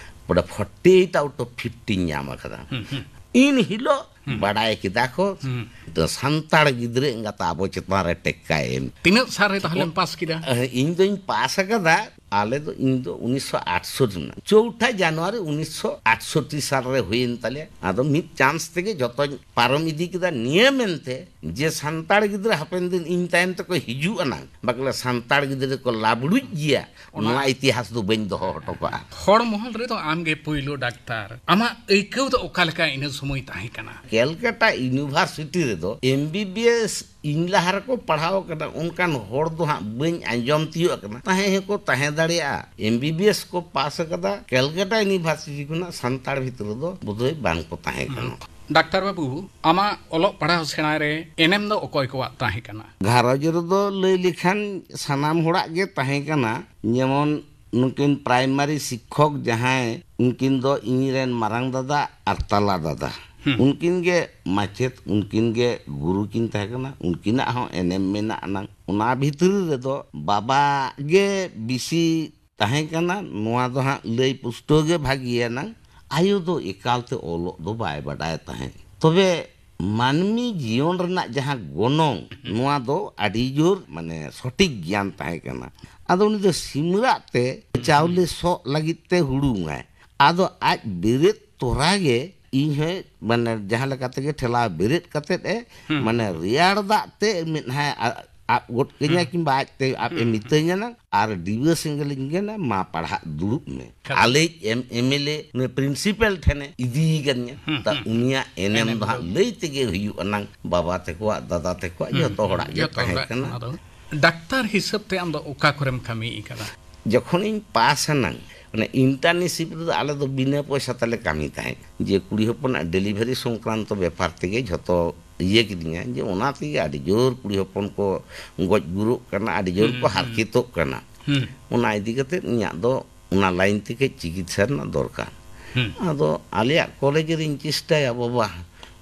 ᱵᱚᱞᱮ forty eight out of fifty ᱧᱟᱢ ᱟᱠᱟᱫᱟ᱾ ᱦᱩᱸ, ᱦᱩᱸ᱾ ᱤᱱ ᱦᱤᱞᱳᱜ ᱦᱩᱸ᱾ ᱵᱟᱰᱟᱭ ᱠᱮᱫᱟ ᱠᱚ, ᱦᱩᱸ᱾ ᱫᱚ ᱥᱟᱱᱛᱟᱲ ᱜᱤᱫᱽᱨᱟᱹ ᱮᱸᱜᱟᱛ ᱟᱵᱚ ᱪᱮᱛᱟᱱ ᱨᱮ ᱴᱮᱠᱠᱟᱭ ᱮᱢ᱾ ᱛᱤᱱᱟᱹᱜ ᱥᱟᱞ ᱨᱮ ᱛᱟᱦᱞᱮᱢ ᱯᱟᱥ ᱠᱮᱫᱟ? ᱤᱧ ᱫᱚᱧ ᱯᱟᱥ ᱟᱠᱟᱫᱟ, ᱟᱞᱮ ᱫᱚ, ᱤᱧ ᱫᱚ ᱩᱱᱤᱥᱥᱚ ᱟᱴᱥᱚᱴᱴᱤ ᱨᱮᱱᱟᱜ, ᱪᱳᱣᱴᱷᱟ ᱡᱟᱱᱩᱣᱟᱨᱤ ᱩᱱᱤᱥᱥᱚ ᱟᱴᱥᱚᱴᱴᱤ ᱥᱟᱞ ᱨᱮ ᱦᱩᱭᱮᱱ ᱛᱟᱞᱮᱭᱟ᱾ ᱟᱫᱚ ᱢᱤᱫ ᱪᱟᱱᱥ ᱛᱮᱜᱮ ᱡᱚᱛᱚᱧ ᱯᱟᱨᱚᱢ ᱤᱫᱤ ᱠᱮᱫᱟ, ᱱᱤᱭᱟᱹ ᱢᱮᱱᱛᱮ ᱡᱮ ᱥᱟᱱᱛᱟᱲ ᱜᱤᱫᱽᱨᱟᱹ ᱦᱟᱯᱮᱱ ᱫᱤᱱ ᱤᱧ ᱛᱟᱭᱚᱢ ᱛᱮᱠᱚ ᱦᱤᱡᱩᱜ ᱟᱱᱟᱝ, ᱵᱟᱠᱞᱟ ᱥᱟᱱᱛᱟᱲ ᱜᱤᱫᱽᱨᱟᱹ ᱠᱚ ᱞᱟᱵᱲᱩᱡ ᱜᱮᱭᱟ, ᱚᱱᱟ ᱱᱚᱣᱟ ᱤᱛᱤᱦᱟᱥ ᱫᱚ ᱵᱟᱹᱧ ᱫᱚᱦᱚ ᱦᱚᱴᱚ ᱠᱟᱜᱼᱟ᱾ ᱦᱚᱲ ᱢᱚᱦᱚᱞ ᱨᱮᱫᱚ ᱟᱢᱜᱮ ᱯᱳᱭᱞᱳ ᱰᱟᱠᱛᱟᱨ᱾ ᱟᱢᱟᱜ ᱟᱹᱭᱠᱟᱹᱣ ᱫᱚ ᱚᱠᱟ ᱞᱮᱠᱟ ᱤᱱᱟᱹ ᱥᱚᱢᱚᱭ ᱛᱟᱦᱮᱸ ᱠᱟᱱᱟ? ᱠᱮᱞᱠᱟᱴᱟ ᱤᱭᱩᱱᱤᱵᱷᱟᱨᱥᱤᱴᱤ ᱨᱮᱫᱚ ᱮᱢ ᱵᱤ ᱵᱤ ᱮᱥ ᱤᱧ ᱞᱟᱦᱟ ᱨᱮᱠᱚ ᱯᱟᱲᱦᱟᱣ ᱟᱠᱟᱫᱟ, ᱚᱱᱠᱟᱱ ᱦᱚᱲ ᱫᱚ ᱦᱟᱸᱜ ᱵᱟᱹᱧ ᱟᱸᱡᱚᱢ ᱛᱤᱭᱳᱜ ᱟᱠᱟᱫᱟ᱾ ᱛᱟᱦᱮᱸ ᱦᱚᱸᱠᱚ ᱛᱟᱦᱮᱸ ᱫᱟᱲᱮᱭᱟᱜᱼᱟ, ᱮᱢ ᱵᱤ ᱵᱤ ᱮᱥ ᱠᱚ ᱯᱟᱥ ᱟᱠᱟᱫᱟ ᱠᱮᱞᱠᱟᱴᱟ ᱤᱭᱩᱱᱤᱵᱷᱟᱨᱥᱤᱴᱤ ᱠᱷᱚᱱᱟᱜ ᱥᱟᱱᱛᱟᱲ ᱵᱷᱤᱛᱨᱤ ᱨᱮᱫᱚ ᱵᱳᱫᱷᱚᱭ ᱵᱟᱝ ᱠᱚ ᱛᱟᱦᱮᱸ ᱠᱟᱱᱟ᱾ ᱰᱟᱠᱛᱟᱨ ᱵᱟᱹᱵᱩ, ᱟᱢᱟᱜ ᱚᱞᱚᱜ ᱯᱟᱲᱦᱟᱣ ᱥᱮᱬᱟ ᱨᱮ ᱮᱱᱮᱢ ᱫᱚ ᱚᱠᱚᱭ ᱠᱚᱣᱟᱜ ᱛᱟᱦᱮᱸ ᱠᱟᱱᱟ? ᱜᱷᱟᱨᱚᱸᱡᱽ ᱨᱮᱫᱚ ᱞᱟᱹᱭ ᱞᱮᱠᱷᱟᱱ ᱥᱟᱱᱟᱢ ᱦᱚᱲᱟᱜ ᱜᱮ ᱛᱟᱦᱮᱸ ᱠᱟᱱᱟ᱾ ᱡᱮᱢᱚᱱ ᱱᱩᱠᱤᱱ ᱯᱨᱟᱭᱢᱟᱨᱤ ᱥᱤᱠᱠᱷᱚᱠ ᱡᱟᱦᱟᱸᱭ, ᱩᱱᱠᱤᱱ ᱫᱚ ᱤᱧ ᱨᱮᱱ ᱢᱟᱨᱟᱝ ᱫᱟᱫᱟ ᱟᱨ ᱛᱟᱞᱟ ᱫᱟᱫᱟ᱾ ᱦᱩᱸ᱾ ᱩᱱᱠᱤᱱ ᱜᱮ ᱢᱟᱪᱮᱫ, ᱩᱱᱠᱤᱱ ᱜᱮ ᱜᱩᱨᱩ ᱠᱤᱱ ᱛᱟᱦᱮᱸ ᱠᱟᱱᱟ᱾ ᱩᱱᱠᱤᱱᱟᱜ ᱦᱚᱸ ᱮᱱᱮᱢ ᱢᱮᱱᱟᱜ ᱟᱱᱟᱝ᱾ ᱚᱱᱟ ᱵᱷᱤᱛᱨᱤ ᱨᱮᱫᱚ ᱵᱟᱵᱟ ᱜᱮ ᱵᱮᱥᱤ ᱛᱟᱦᱮᱸ ᱠᱟᱱᱟ, ᱱᱚᱣᱟ ᱫᱚ ᱦᱟᱸᱜ ᱞᱟᱹᱭ ᱯᱩᱥᱴᱟᱹᱣ ᱜᱮ ᱵᱷᱟᱹᱜᱤᱭᱟᱱᱟ᱾ ᱟᱭᱳ ᱫᱚ ᱮᱠᱟᱞᱛᱮ ᱚᱞᱚᱜ ᱫᱚ ᱵᱟᱭ ᱵᱟᱰᱟᱭ ᱛᱟᱦᱮᱸᱫ᱾ ᱛᱚᱵᱮ ᱢᱟᱹᱱᱢᱤ ᱡᱤᱭᱚᱱ ᱨᱮᱱᱟᱜ ᱡᱟᱦᱟᱸ ᱜᱚᱱᱚᱝ, ᱱᱚᱣᱟ ᱫᱚ ᱟᱹᱰᱤ ᱡᱳᱨ, ᱢᱟᱱᱮ, ᱥᱚᱴᱷᱤᱠ ᱜᱮᱭᱟᱱ ᱛᱟᱦᱮᱸ ᱠᱟᱱᱟ᱾ ᱟᱫᱚ ᱩᱱᱤ ᱫᱚ ᱥᱤᱢᱨᱟᱜ ᱛᱮ ᱪᱟᱣᱞᱮ ᱥᱚᱜ ᱞᱟᱹᱜᱤᱫ ᱛᱮ ᱦᱩᱲᱩᱝᱟᱭ᱾ ᱟᱫᱚ ᱟᱡ ᱵᱮᱨᱮᱫ ᱛᱚᱨᱟ ᱜᱮ ᱤᱧ ᱦᱚᱸ, ᱢᱟᱱᱮ, ᱡᱟᱦᱟᱸ ᱞᱮᱠᱟ ᱛᱮᱜᱮ ᱴᱷᱮᱞᱟᱣ ᱵᱮᱨᱮᱫ ᱠᱟᱛᱮᱫ ᱮ, ᱦᱩᱸ᱾ ᱢᱟᱱᱮ, ᱨᱮᱭᱟᱲ ᱫᱟᱜ ᱛᱮ ᱢᱮᱫᱦᱟᱭ ᱟ-, ᱟᱵ ᱜᱚᱫ ᱠᱟᱹᱧᱟ, ᱦᱩᱸ᱾ ᱠᱤᱝᱵᱟ ᱟᱡ ᱛᱮ ᱟᱵ ᱮ ᱦᱩᱸ᱾ ᱢᱤᱛᱟᱹᱧᱟ ᱱᱟᱝ, ᱟᱨ ᱰᱤᱵᱟᱹ ᱥᱮᱸᱜᱮᱞ ᱤᱧ ᱜᱮᱱᱟ, "ᱢᱟ ᱯᱟᱲᱦᱟᱜ ᱫᱩᱲᱩᱵ ᱢᱮ᱾" ᱠᱷᱟᱡ᱾ ᱟᱞᱮᱭᱤᱡ ᱮᱢ-, ᱮᱢ ᱮᱞ ᱮ ᱱᱩᱭ ᱯᱨᱤᱱᱥᱤᱯᱟᱞ ᱴᱷᱮᱱᱮ ᱤᱫᱤᱭᱮ ᱠᱟᱱᱟ᱾ ᱦᱩᱸ, ᱛᱟ ᱦᱩᱸ᱾ ᱩᱱᱤᱭᱟᱜ ᱮᱱᱮᱢ ᱮᱱᱮᱢ ᱫᱚ ᱦᱟᱸᱜ ᱫᱚ᱾ ᱞᱟᱹᱭ ᱛᱮᱜᱮ ᱦᱩᱭᱩᱜᱼᱟ ᱱᱟᱝ, ᱵᱟᱵᱟ ᱛᱟᱠᱚᱣᱟᱜ, ᱫᱟᱫᱟ ᱛᱟᱠᱚᱣᱟᱜ, ᱦᱩᱸ, ᱡᱚᱛᱚ ᱦᱩᱸ᱾ ᱦᱚᱲᱟᱜ ᱜᱮ ᱡᱚᱛᱚ ᱛᱟᱦᱮᱸ ᱦᱚᱲᱟᱜ ᱠᱟᱱᱟ᱾ ᱚᱱᱟ ᱫᱚ᱾ ᱰᱟᱠᱛᱟᱨ ᱦᱤᱥᱟᱹᱵ ᱛᱮ ᱟᱢ ᱫᱚ ᱚᱠᱟ ᱠᱚᱨᱮᱢ ᱠᱟᱹᱢᱤ ᱠᱟᱫᱟ? ᱡᱚᱠᱷᱚᱱᱤᱧ ᱯᱟᱥ ᱮᱱᱟᱝ, ᱢᱟᱱᱮ, ᱤᱱᱴᱟᱨᱱᱥᱤᱯ ᱨᱮᱫᱚ ᱟᱞᱮ ᱫᱚ ᱵᱤᱱᱟᱹ ᱯᱚᱭᱥᱟ ᱛᱮᱞᱮ ᱠᱟᱹᱢᱤ ᱛᱟᱦᱮᱸᱫ᱾ ᱡᱮ ᱠᱩᱲᱤ ᱦᱚᱯᱚᱱᱟᱜ ᱰᱮᱞᱤᱵᱷᱟᱨᱤ ᱥᱚᱝᱠᱨᱟᱱᱛᱚ ᱵᱮᱯᱟᱨ ᱛᱮᱜᱮ ᱡᱷᱚᱛᱚ ᱤᱭᱟᱹ ᱠᱤᱫᱤᱧᱟ, ᱡᱮ ᱚᱱᱟ ᱛᱮᱜᱮ ᱟᱹᱰᱤ ᱡᱳᱨ ᱠᱩᱲᱤ ᱦᱚᱯᱚᱱ ᱠᱚ ᱜᱚᱡ ᱜᱩᱨᱩᱜ ᱠᱟᱱᱟ, ᱟᱹᱰᱤ ᱡᱳᱨ ᱦᱩᱸ, ᱠᱚ ᱦᱩᱸ᱾ ᱦᱟᱨᱠᱮᱛᱚᱜ ᱠᱟᱱᱟ᱾ ᱦᱩᱸ᱾ ᱚᱱᱟ ᱤᱫᱤ ᱠᱟᱛᱮ ᱤᱧᱟᱹᱜ ᱫᱚ ᱚᱱᱟ ᱞᱟᱭᱤᱱ ᱛᱮ ᱠᱟᱹᱡ ᱪᱤᱠᱤᱛᱥᱟ ᱨᱮᱱᱟᱜ ᱫᱚᱨᱠᱟᱨ᱾ ᱦᱩᱸ᱾ ᱟᱫᱚ ᱟᱞᱮᱭᱟᱜ ᱠᱚᱞᱮᱡᱽ ᱨᱤᱧ ᱪᱮᱥᱴᱟᱭᱟ, ᱵᱟᱵᱟ,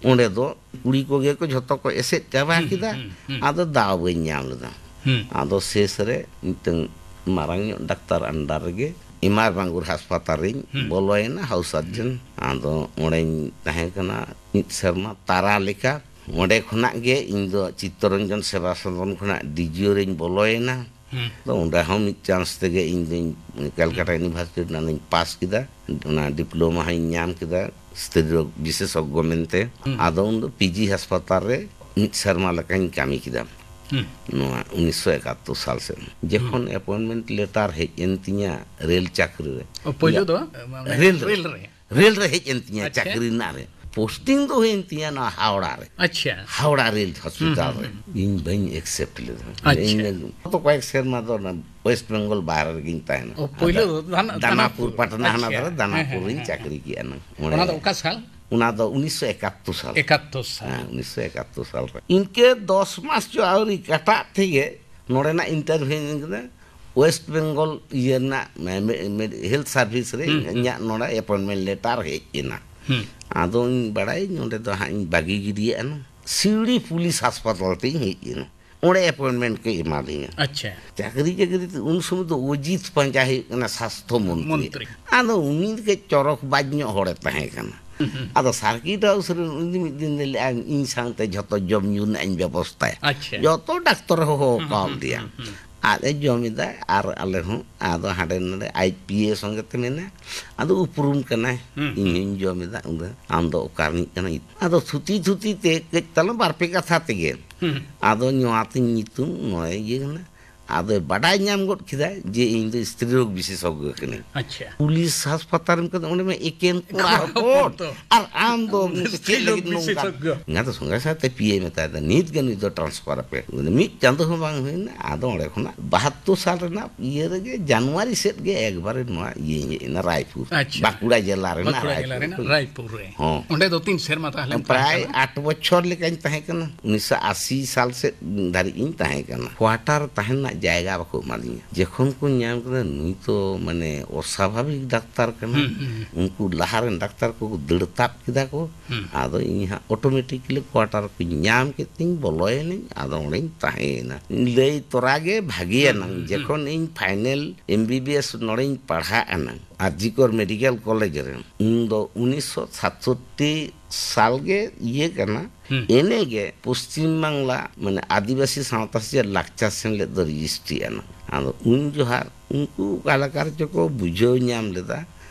ᱚᱸᱰᱮ ᱫᱚ ᱠᱩᱲᱤ ᱠᱚᱜᱮ ᱠᱚ ᱡᱷᱚᱛᱚ ᱠᱚ ᱮᱥᱮᱫ ᱪᱟᱵᱟ ᱦᱩᱸ, ᱠᱮᱫᱟ᱾ ᱦᱩᱸ, ᱦᱩᱸ᱾ ᱟᱫᱚ ᱫᱟᱣ ᱵᱟᱹᱧ ᱧᱟᱢ ᱞᱮᱫᱟ᱾ ᱦᱩᱸ᱾ ᱟᱫᱚ ᱥᱮᱥ ᱨᱮ ᱢᱤᱫᱴᱟᱝ ᱢᱟᱨᱟᱝ ᱧᱚᱜ ᱰᱟᱠᱛᱟᱨ under ᱨᱮᱜᱮ, ᱮᱢᱟᱨ ᱵᱟᱝᱜᱩᱨ ᱦᱟᱥᱯᱟᱛᱟᱞ ᱨᱤᱧ ᱦᱩᱸ᱾ ᱵᱚᱞᱚᱭᱮᱱᱟ, house surgeon᱾ ᱟᱫᱚ ᱚᱸᱰᱮᱧ ᱛᱟᱦᱮᱸ ᱠᱟᱱᱟ ᱢᱤᱫ ᱥᱮᱨᱢᱟ ᱛᱟᱨᱟ ᱞᱮᱠᱟ᱾ ᱚᱸᱰᱮ ᱠᱷᱚᱱᱟᱜ ᱜᱮ ᱤᱧ ᱫᱚ ᱪᱤᱛᱛᱚᱨᱚᱧᱡᱚᱱ ᱥᱮᱵᱟ ᱥᱚᱫᱚᱱ ᱠᱷᱚᱱᱟᱜ D G O ᱨᱤᱧ ᱵᱚᱞᱚᱭᱮᱱᱟ᱾ ᱦᱩᱸ᱾ ᱛᱚ ᱚᱸᱰᱮ ᱦᱚᱸ ᱢᱤᱫ chance ᱛᱮᱜᱮ ᱤᱧ ᱫᱚᱧ ᱠᱟᱞᱠᱟᱴᱟ ᱦᱩᱸ᱾ University ᱨᱮᱱᱟᱜ ᱤᱧ ᱯᱟᱥ ᱠᱮᱫᱟ᱾ ᱚᱱᱟ diploma ᱦᱚᱸᱧ ᱧᱟᱢ ᱠᱮᱫᱟ, ᱥᱛᱨᱤ ᱨᱳᱜᱽ ᱵᱤᱥᱮᱥᱚᱜᱽᱜᱚ ᱢᱮᱱᱛᱮ᱾ ᱦᱩᱸ᱾ ᱟᱫᱚ ᱩᱱ ᱫᱚ P G ᱦᱟᱥᱯᱟᱛᱟᱞ ᱨᱮ ᱢᱤᱫ ᱥᱮᱨᱢᱟ ᱞᱮᱠᱟᱧ ᱠᱟᱹᱢᱤ ᱠᱮᱫᱟ᱾ ᱦᱩᱸ᱾ ᱱᱚᱣᱟ ᱩᱱᱤᱥᱥᱚ ᱮᱠᱟᱛᱛᱳᱨ ᱥᱟᱞ ᱥᱮᱫ ᱡᱚᱠᱷᱚᱱ ᱦᱩᱸ᱾ Appointment letter ᱦᱮᱡ ᱮᱱ ᱛᱤᱧᱟ ᱨᱮᱞ ᱪᱟᱹᱠᱨᱤ ᱨᱮ᱾ ᱚ, ᱯᱳᱭᱞᱳ ᱤᱧᱟᱹᱜ ᱫᱚ, ᱢᱟᱱᱮ, ᱨᱮᱞ ᱨᱮ᱾ ᱨᱮᱞ ᱨᱮ᱾ ᱨᱮᱞ ᱨᱮ ᱦᱮᱡ ᱮᱱ ᱛᱤᱧᱟ ᱟᱪᱪᱷᱟ᱾ ᱪᱟᱹᱠᱨᱤ ᱨᱮᱱᱟᱜ ᱨᱮ᱾ Posting ᱫᱚ ᱦᱩᱭᱮᱱ ᱛᱤᱧᱟ ᱱᱚᱣᱟ ᱦᱟᱣᱲᱟ ᱨᱮ᱾ ᱟᱪᱪᱷᱟ᱾ ᱦᱟᱣᱲᱟ ᱨᱮᱞ ᱦᱚᱥᱯᱤᱴᱟᱞ ᱦᱩᱸ, ᱨᱮ᱾ ᱦᱩᱸ, ᱦᱩᱸ᱾ ᱤᱧ ᱵᱟᱹᱧ accept ᱞᱮᱫᱟ᱾ ᱟᱪᱪᱷᱟ᱾ ᱤᱧ ᱫᱚ ᱜᱚᱛᱚ ᱠᱚᱭᱮᱠ ᱥᱮᱨᱢᱟ ᱫᱚ ᱚᱱᱟ West Bengal ᱵᱟᱦᱨᱮ ᱨᱮᱜᱤᱧ ᱛᱟᱦᱮᱱᱟ᱾ ᱚ, ᱯᱳᱭᱞᱳ ᱟᱫᱚ ᱫᱚ ᱫᱟᱱᱟ-, ᱫᱟᱱᱟᱯᱩᱨ ᱫᱟᱱᱟᱯᱩᱨ, ᱯᱟᱴᱱᱟ ᱦᱟᱱᱟ ᱟᱪᱪᱷᱟ᱾ ᱫᱷᱟᱨᱮ ᱦᱮᱸ, ᱫᱟᱱᱟᱯᱩᱨ ᱦᱮᱸ, ᱨᱤᱧ ᱦᱮᱸ, ᱪᱟᱹᱠᱨᱤ ᱦᱮᱸ᱾ ᱠᱮᱜᱼᱟ ᱱᱟᱝ᱾ ᱚᱱᱟ ᱫᱚ ᱚᱸᱰᱮ ᱚᱠᱟ ᱥᱟᱞ? ᱚᱱᱟ ᱫᱚ ᱩᱱᱤᱥᱥᱚ ᱮᱠᱟᱛᱛᱳᱨ ᱥᱟᱞ᱾ ᱮᱠᱟᱛᱛᱳᱨ ᱥᱟᱞ᱾ ᱦᱮᱸ, ᱩᱱᱤᱥᱥᱚ ᱮᱠᱟᱛᱛᱳᱨ ᱥᱟᱞ ᱨᱮ᱾ ᱤᱱᱠᱟᱹ ᱫᱚᱥ ᱢᱟᱥ ᱪᱚ ᱟᱹᱣᱨᱤ ᱠᱟᱴᱟᱜ ᱛᱮᱜᱮ ᱱᱚᱰᱮᱱᱟᱜ interview ᱤᱧ ᱠᱮᱫᱟ᱾ West Bengal ᱤᱭᱟᱹ ᱨᱮᱱᱟᱜ ᱢᱮ-, ᱢᱮ-, ᱢᱮ-, health service ᱨᱮ ᱦᱩᱸ, ᱦᱩᱸ᱾ ᱤᱧᱟᱹᱜ ᱱᱚᱰᱮ appointment letter ᱦᱮᱡ ᱮᱱᱟ᱾ ᱦᱩᱸ᱾ ᱟᱫᱚᱧ ᱵᱟᱲᱟᱭᱟᱹᱧ ᱱᱚᱰᱮ ᱫᱚ ᱦᱟᱸᱜ ᱤᱧ ᱵᱟᱹᱜᱤ ᱜᱤᱰᱤᱭᱟᱜᱼᱟ ᱱᱟᱝ᱾ ᱥᱤᱣᱲᱤ ᱯᱩᱞᱤᱥ ᱦᱟᱥᱯᱟᱛᱟᱞ ᱛᱮᱧ ᱦᱮᱡ ᱮᱱᱟ᱾ ᱚᱸᱰᱮ appointment ᱠᱚ ᱮᱢᱟᱫᱤᱧᱟ᱾ ᱟᱪᱪᱷᱟ᱾ ᱪᱟᱹᱠᱨᱤ ᱪᱟᱹᱠᱨᱤ ᱛᱮ ᱩᱱ ᱥᱚᱢᱚᱭ ᱫᱚ ᱚᱡᱤᱛ ᱯᱟᱸᱡᱟ ᱦᱩᱭᱩᱜ ᱠᱟᱱᱟ, ᱥᱟᱥᱛᱷᱚ ᱢᱚᱱᱛᱨᱤ᱾ ᱢᱚᱱᱛᱨᱤ᱾ ᱟᱫᱚ ᱩᱱᱤ ᱫᱚ ᱠᱟᱹᱡ ᱪᱚᱨᱚᱠ ᱵᱟᱡᱽ ᱧᱚᱜ ᱦᱚᱲᱮ ᱛᱟᱦᱮᱸ ᱠᱟᱱᱟ᱾ ᱦᱩᱸ, ᱦᱩᱸ᱾ ᱟᱫᱚ circuit house ᱨᱮ ᱩᱱᱤ ᱫᱚ ᱢᱤᱫ ᱫᱤᱱ ᱫᱚ ᱞᱟᱹᱭᱟ, "ᱤᱧ ᱥᱟᱶᱛᱮ ᱡᱷᱚᱛᱚ ᱡᱚᱢ ᱧᱩ ᱨᱮᱱᱟᱜ ᱤᱧ ᱵᱮᱵᱚᱥᱛᱟᱭᱟ᱾" ᱟᱪᱪᱷᱟ᱾ ᱡᱚᱛᱚ ᱰᱟᱠᱛᱚᱨ ᱦᱚᱦᱚ ᱦᱩᱸ, ᱠᱟᱣ ᱦᱩᱸ, ᱞᱮᱭᱟ᱾ ᱦᱩᱸ, ᱦᱩᱸ᱾ ᱟᱡ ᱮ ᱡᱚᱢ ᱮᱫᱟ ᱟᱨ ᱟᱞᱮ ᱦᱚᱸ᱾ ᱟᱫᱚ ᱦᱟᱸᱰᱮ ᱱᱚᱰᱮ ᱟᱡ P A ᱥᱚᱸᱜᱮ ᱛᱮ ᱢᱮᱱᱟᱭᱟ, ᱟᱫᱚ ᱩᱯᱨᱩᱢ ᱠᱟᱱᱟᱭ᱾ ᱦᱩᱸ, ᱤᱧ ᱦᱩᱸ᱾ ᱦᱚᱸᱧ ᱡᱚᱢ ᱮᱫᱟ, ᱩᱱᱫᱚ, "ᱟᱢ ᱫᱚ ᱚᱠᱟ ᱨᱤᱱᱤᱡ ᱠᱟᱱᱟᱢ?" ᱟᱫᱚ ᱛᱷᱩᱛᱤ ᱛᱷᱩᱛᱤ ᱛᱮ ᱠᱟᱹᱡ ᱛᱟᱞᱟᱝ ᱵᱟᱨ ᱯᱮ ᱠᱟᱛᱷᱟ ᱛᱮᱜᱮ ᱦᱩᱸ᱾ ᱟᱫᱚ ᱱᱚᱣᱟ ᱛᱤᱧ ᱧᱩᱛᱩᱢ ᱱᱚᱜᱼᱚᱭ ᱤᱭᱟᱹ ᱠᱟᱱᱟ᱾ ᱟᱫᱚᱭ ᱵᱟᱰᱟᱭ ᱧᱟᱢ ᱜᱚᱫ ᱠᱮᱫᱟ ᱡᱮ ᱤᱧ ᱫᱚ ᱥᱛᱨᱤ ᱨᱳᱜᱽ ᱵᱤᱥᱮᱥᱚᱜᱽᱜᱚ ᱠᱟᱹᱱᱟᱹᱧ᱾ ᱟᱪᱪᱷᱟ᱾ ᱯᱩᱞᱤᱥ ᱦᱟᱥᱯᱟᱛᱟᱞ ᱨᱮᱢ ᱠᱟᱛᱮ ᱚᱸᱰᱮ ᱢᱟ ᱮᱠᱮᱱ ᱠᱚᱲᱟ ᱠᱚᱲᱟ ᱦᱚᱯᱚᱱ᱾ ᱦᱚᱯᱚᱱ ᱛᱚ᱾ ᱟᱨ ᱟᱢ ᱫᱚ ᱩᱱᱤ ᱫᱚ ᱪᱮᱫ ᱥᱛᱨᱤ ᱨᱳᱜᱽ ᱞᱟᱹᱜᱤᱫ ᱱᱚᱝᱠᱟ? ᱵᱤᱥᱮᱥᱚᱜᱽᱜᱚ᱾ ᱚᱱᱟ ᱫᱚ ᱥᱚᱸᱜᱮ ᱥᱟᱶᱛᱮ P A ᱢᱮᱛᱟᱭ ᱫᱟ, "ᱱᱤᱛ ᱜᱮ ᱱᱩᱭ ᱫᱚ transfer ᱟᱯᱮ᱾" ᱢᱤᱫ ᱪᱟᱸᱫᱚ ᱦᱚᱸ ᱵᱟᱝ ᱦᱩᱭᱱᱟ, ᱟᱫᱚ ᱚᱸᱰᱮ ᱠᱷᱚᱱᱟᱜ ᱵᱟᱦᱟᱛᱛᱳᱨ ᱥᱟᱞ ᱨᱮᱱᱟᱜ ᱤᱭᱟᱹ ᱨᱮᱜᱮ ᱡᱟᱱᱩᱣᱟᱨᱤ ᱥᱮᱫ ᱜᱮ ᱮᱠᱵᱟᱨᱮ ᱱᱚᱣᱟ ᱤᱭᱟᱹᱧ ᱦᱮᱡ ᱮᱱᱟ ᱨᱟᱭᱯᱩᱨ, ᱟᱪᱪᱷᱟ᱾ ᱵᱟᱸᱠᱩᱲᱟ ᱡᱮᱞᱟ ᱨᱮᱱᱟᱜ ᱵᱟᱸᱠᱩᱲᱟ ᱡᱮᱞᱟ ᱨᱟᱭᱯᱩᱨ ᱨᱮᱱᱟᱜ ᱠᱷᱚᱱ᱾ ᱨᱟᱭᱯᱩᱨ ᱨᱮ᱾ ᱦᱚᱸ᱾ ᱚᱸᱰᱮ ᱫᱚ ᱛᱤᱱ ᱥᱮᱨᱢᱟ ᱛᱟᱦᱞᱮᱢ ᱛᱟᱦᱮᱸ ᱯᱨᱟᱭ ᱠᱟᱱᱟ? ᱟᱴ ᱵᱚᱪᱷᱚᱨ ᱞᱮᱠᱟᱧ ᱛᱟᱦᱮᱸ ᱠᱟᱱᱟ᱾ ᱩᱱᱤᱥᱥᱚ ᱟᱥᱤ ᱥᱟᱞ ᱥᱮᱫ ᱫᱷᱟᱹᱨᱤᱡ ᱤᱧ ᱛᱟᱦᱮᱸ ᱠᱟᱱᱟ᱾ quarter ᱛᱟᱦᱮᱸ ᱨᱮᱱᱟᱜ ᱡᱟᱭᱜᱟ ᱵᱟᱠᱚ ᱮᱢᱟᱫᱤᱧᱟ᱾ ᱡᱚᱠᱷᱚᱱ ᱠᱚ ᱧᱟᱢ ᱠᱮᱫᱟ ᱱᱩᱭ ᱛᱚ ᱢᱟᱱᱮ ᱚᱥᱟᱵᱷᱟᱵᱤᱠ ᱰᱟᱠᱛᱟᱨ ᱠᱟᱱᱟ, ᱦᱩᱸ, ᱦᱩᱸ, ᱦᱩᱸ᱾ ᱩᱱᱠᱩ ᱞᱟᱦᱟ ᱨᱮᱱ ᱰᱟᱠᱛᱟᱨ ᱠᱚ ᱫᱟᱹᱲ ᱛᱟᱵ ᱠᱮᱫᱟ ᱠᱚ᱾ ᱦᱩᱸ᱾ ᱟᱫᱚ ᱤᱧ ᱦᱟᱸᱜ ᱚᱴᱳᱢᱮᱴᱤᱠᱞᱤ ᱠᱳᱣᱟᱴᱟᱨ ᱠᱚᱧ ᱧᱟᱢ ᱠᱮᱫ ᱛᱤᱧ ᱵᱚᱞᱚᱭᱮᱱᱟᱹᱧ, ᱟᱫᱚ ᱚᱸᱰᱮᱧ ᱛᱟᱦᱮᱸᱭᱮᱱᱟ᱾ ᱞᱟᱹᱭ ᱛᱚᱨᱟ ᱜᱮ ᱵᱷᱟᱹᱜᱤᱭᱟᱱᱟᱝ, ᱦᱩᱸ, ᱦᱩᱸ, ᱦᱩᱸ᱾ ᱡᱚᱠᱷᱚᱱ ᱤᱧ ᱯᱷᱟᱭᱱᱮᱞ ᱮᱢ ᱵᱤ ᱵᱤ ᱮᱥ ᱱᱚᱰᱮᱧ ᱯᱟᱲᱦᱟᱜ ᱟᱱᱟᱝ, ᱟᱨ ᱡᱤ ᱠᱚᱨ ᱢᱮᱰᱤᱠᱮᱞ ᱠᱚᱞᱮᱡᱽ ᱨᱮ, ᱩᱱ ᱫᱚ ᱩᱱᱤᱥᱥᱚ ᱥᱟᱛᱥᱚᱴᱴᱤ ᱥᱟᱞ ᱜᱮ ᱤᱭᱟᱹ ᱠᱟᱱᱟ᱾ ᱦᱩᱸ᱾ ᱮᱱᱮ ᱜᱮ ᱯᱚᱥᱪᱤᱢ ᱵᱟᱝᱞᱟ ᱢᱟᱱᱮ ᱟᱹᱫᱤᱵᱟᱹᱥᱤ ᱥᱟᱶᱛᱟ ᱥᱮᱪᱮᱫ ᱞᱟᱠᱪᱟᱨ ᱥᱮᱢᱞᱮᱫ ᱫᱚ ᱨᱮᱡᱤᱥᱴᱨᱤ ᱟᱱᱟ᱾ ᱟᱫᱚ ᱩᱱ ᱡᱚᱦᱟᱨ ᱩᱱᱠᱩ ᱚᱠᱟ ᱞᱮᱠᱟ ᱨᱮᱪᱚ ᱠᱚ ᱵᱩᱡᱷᱟᱹᱣ ᱧᱟᱢ ᱞᱮᱫᱟ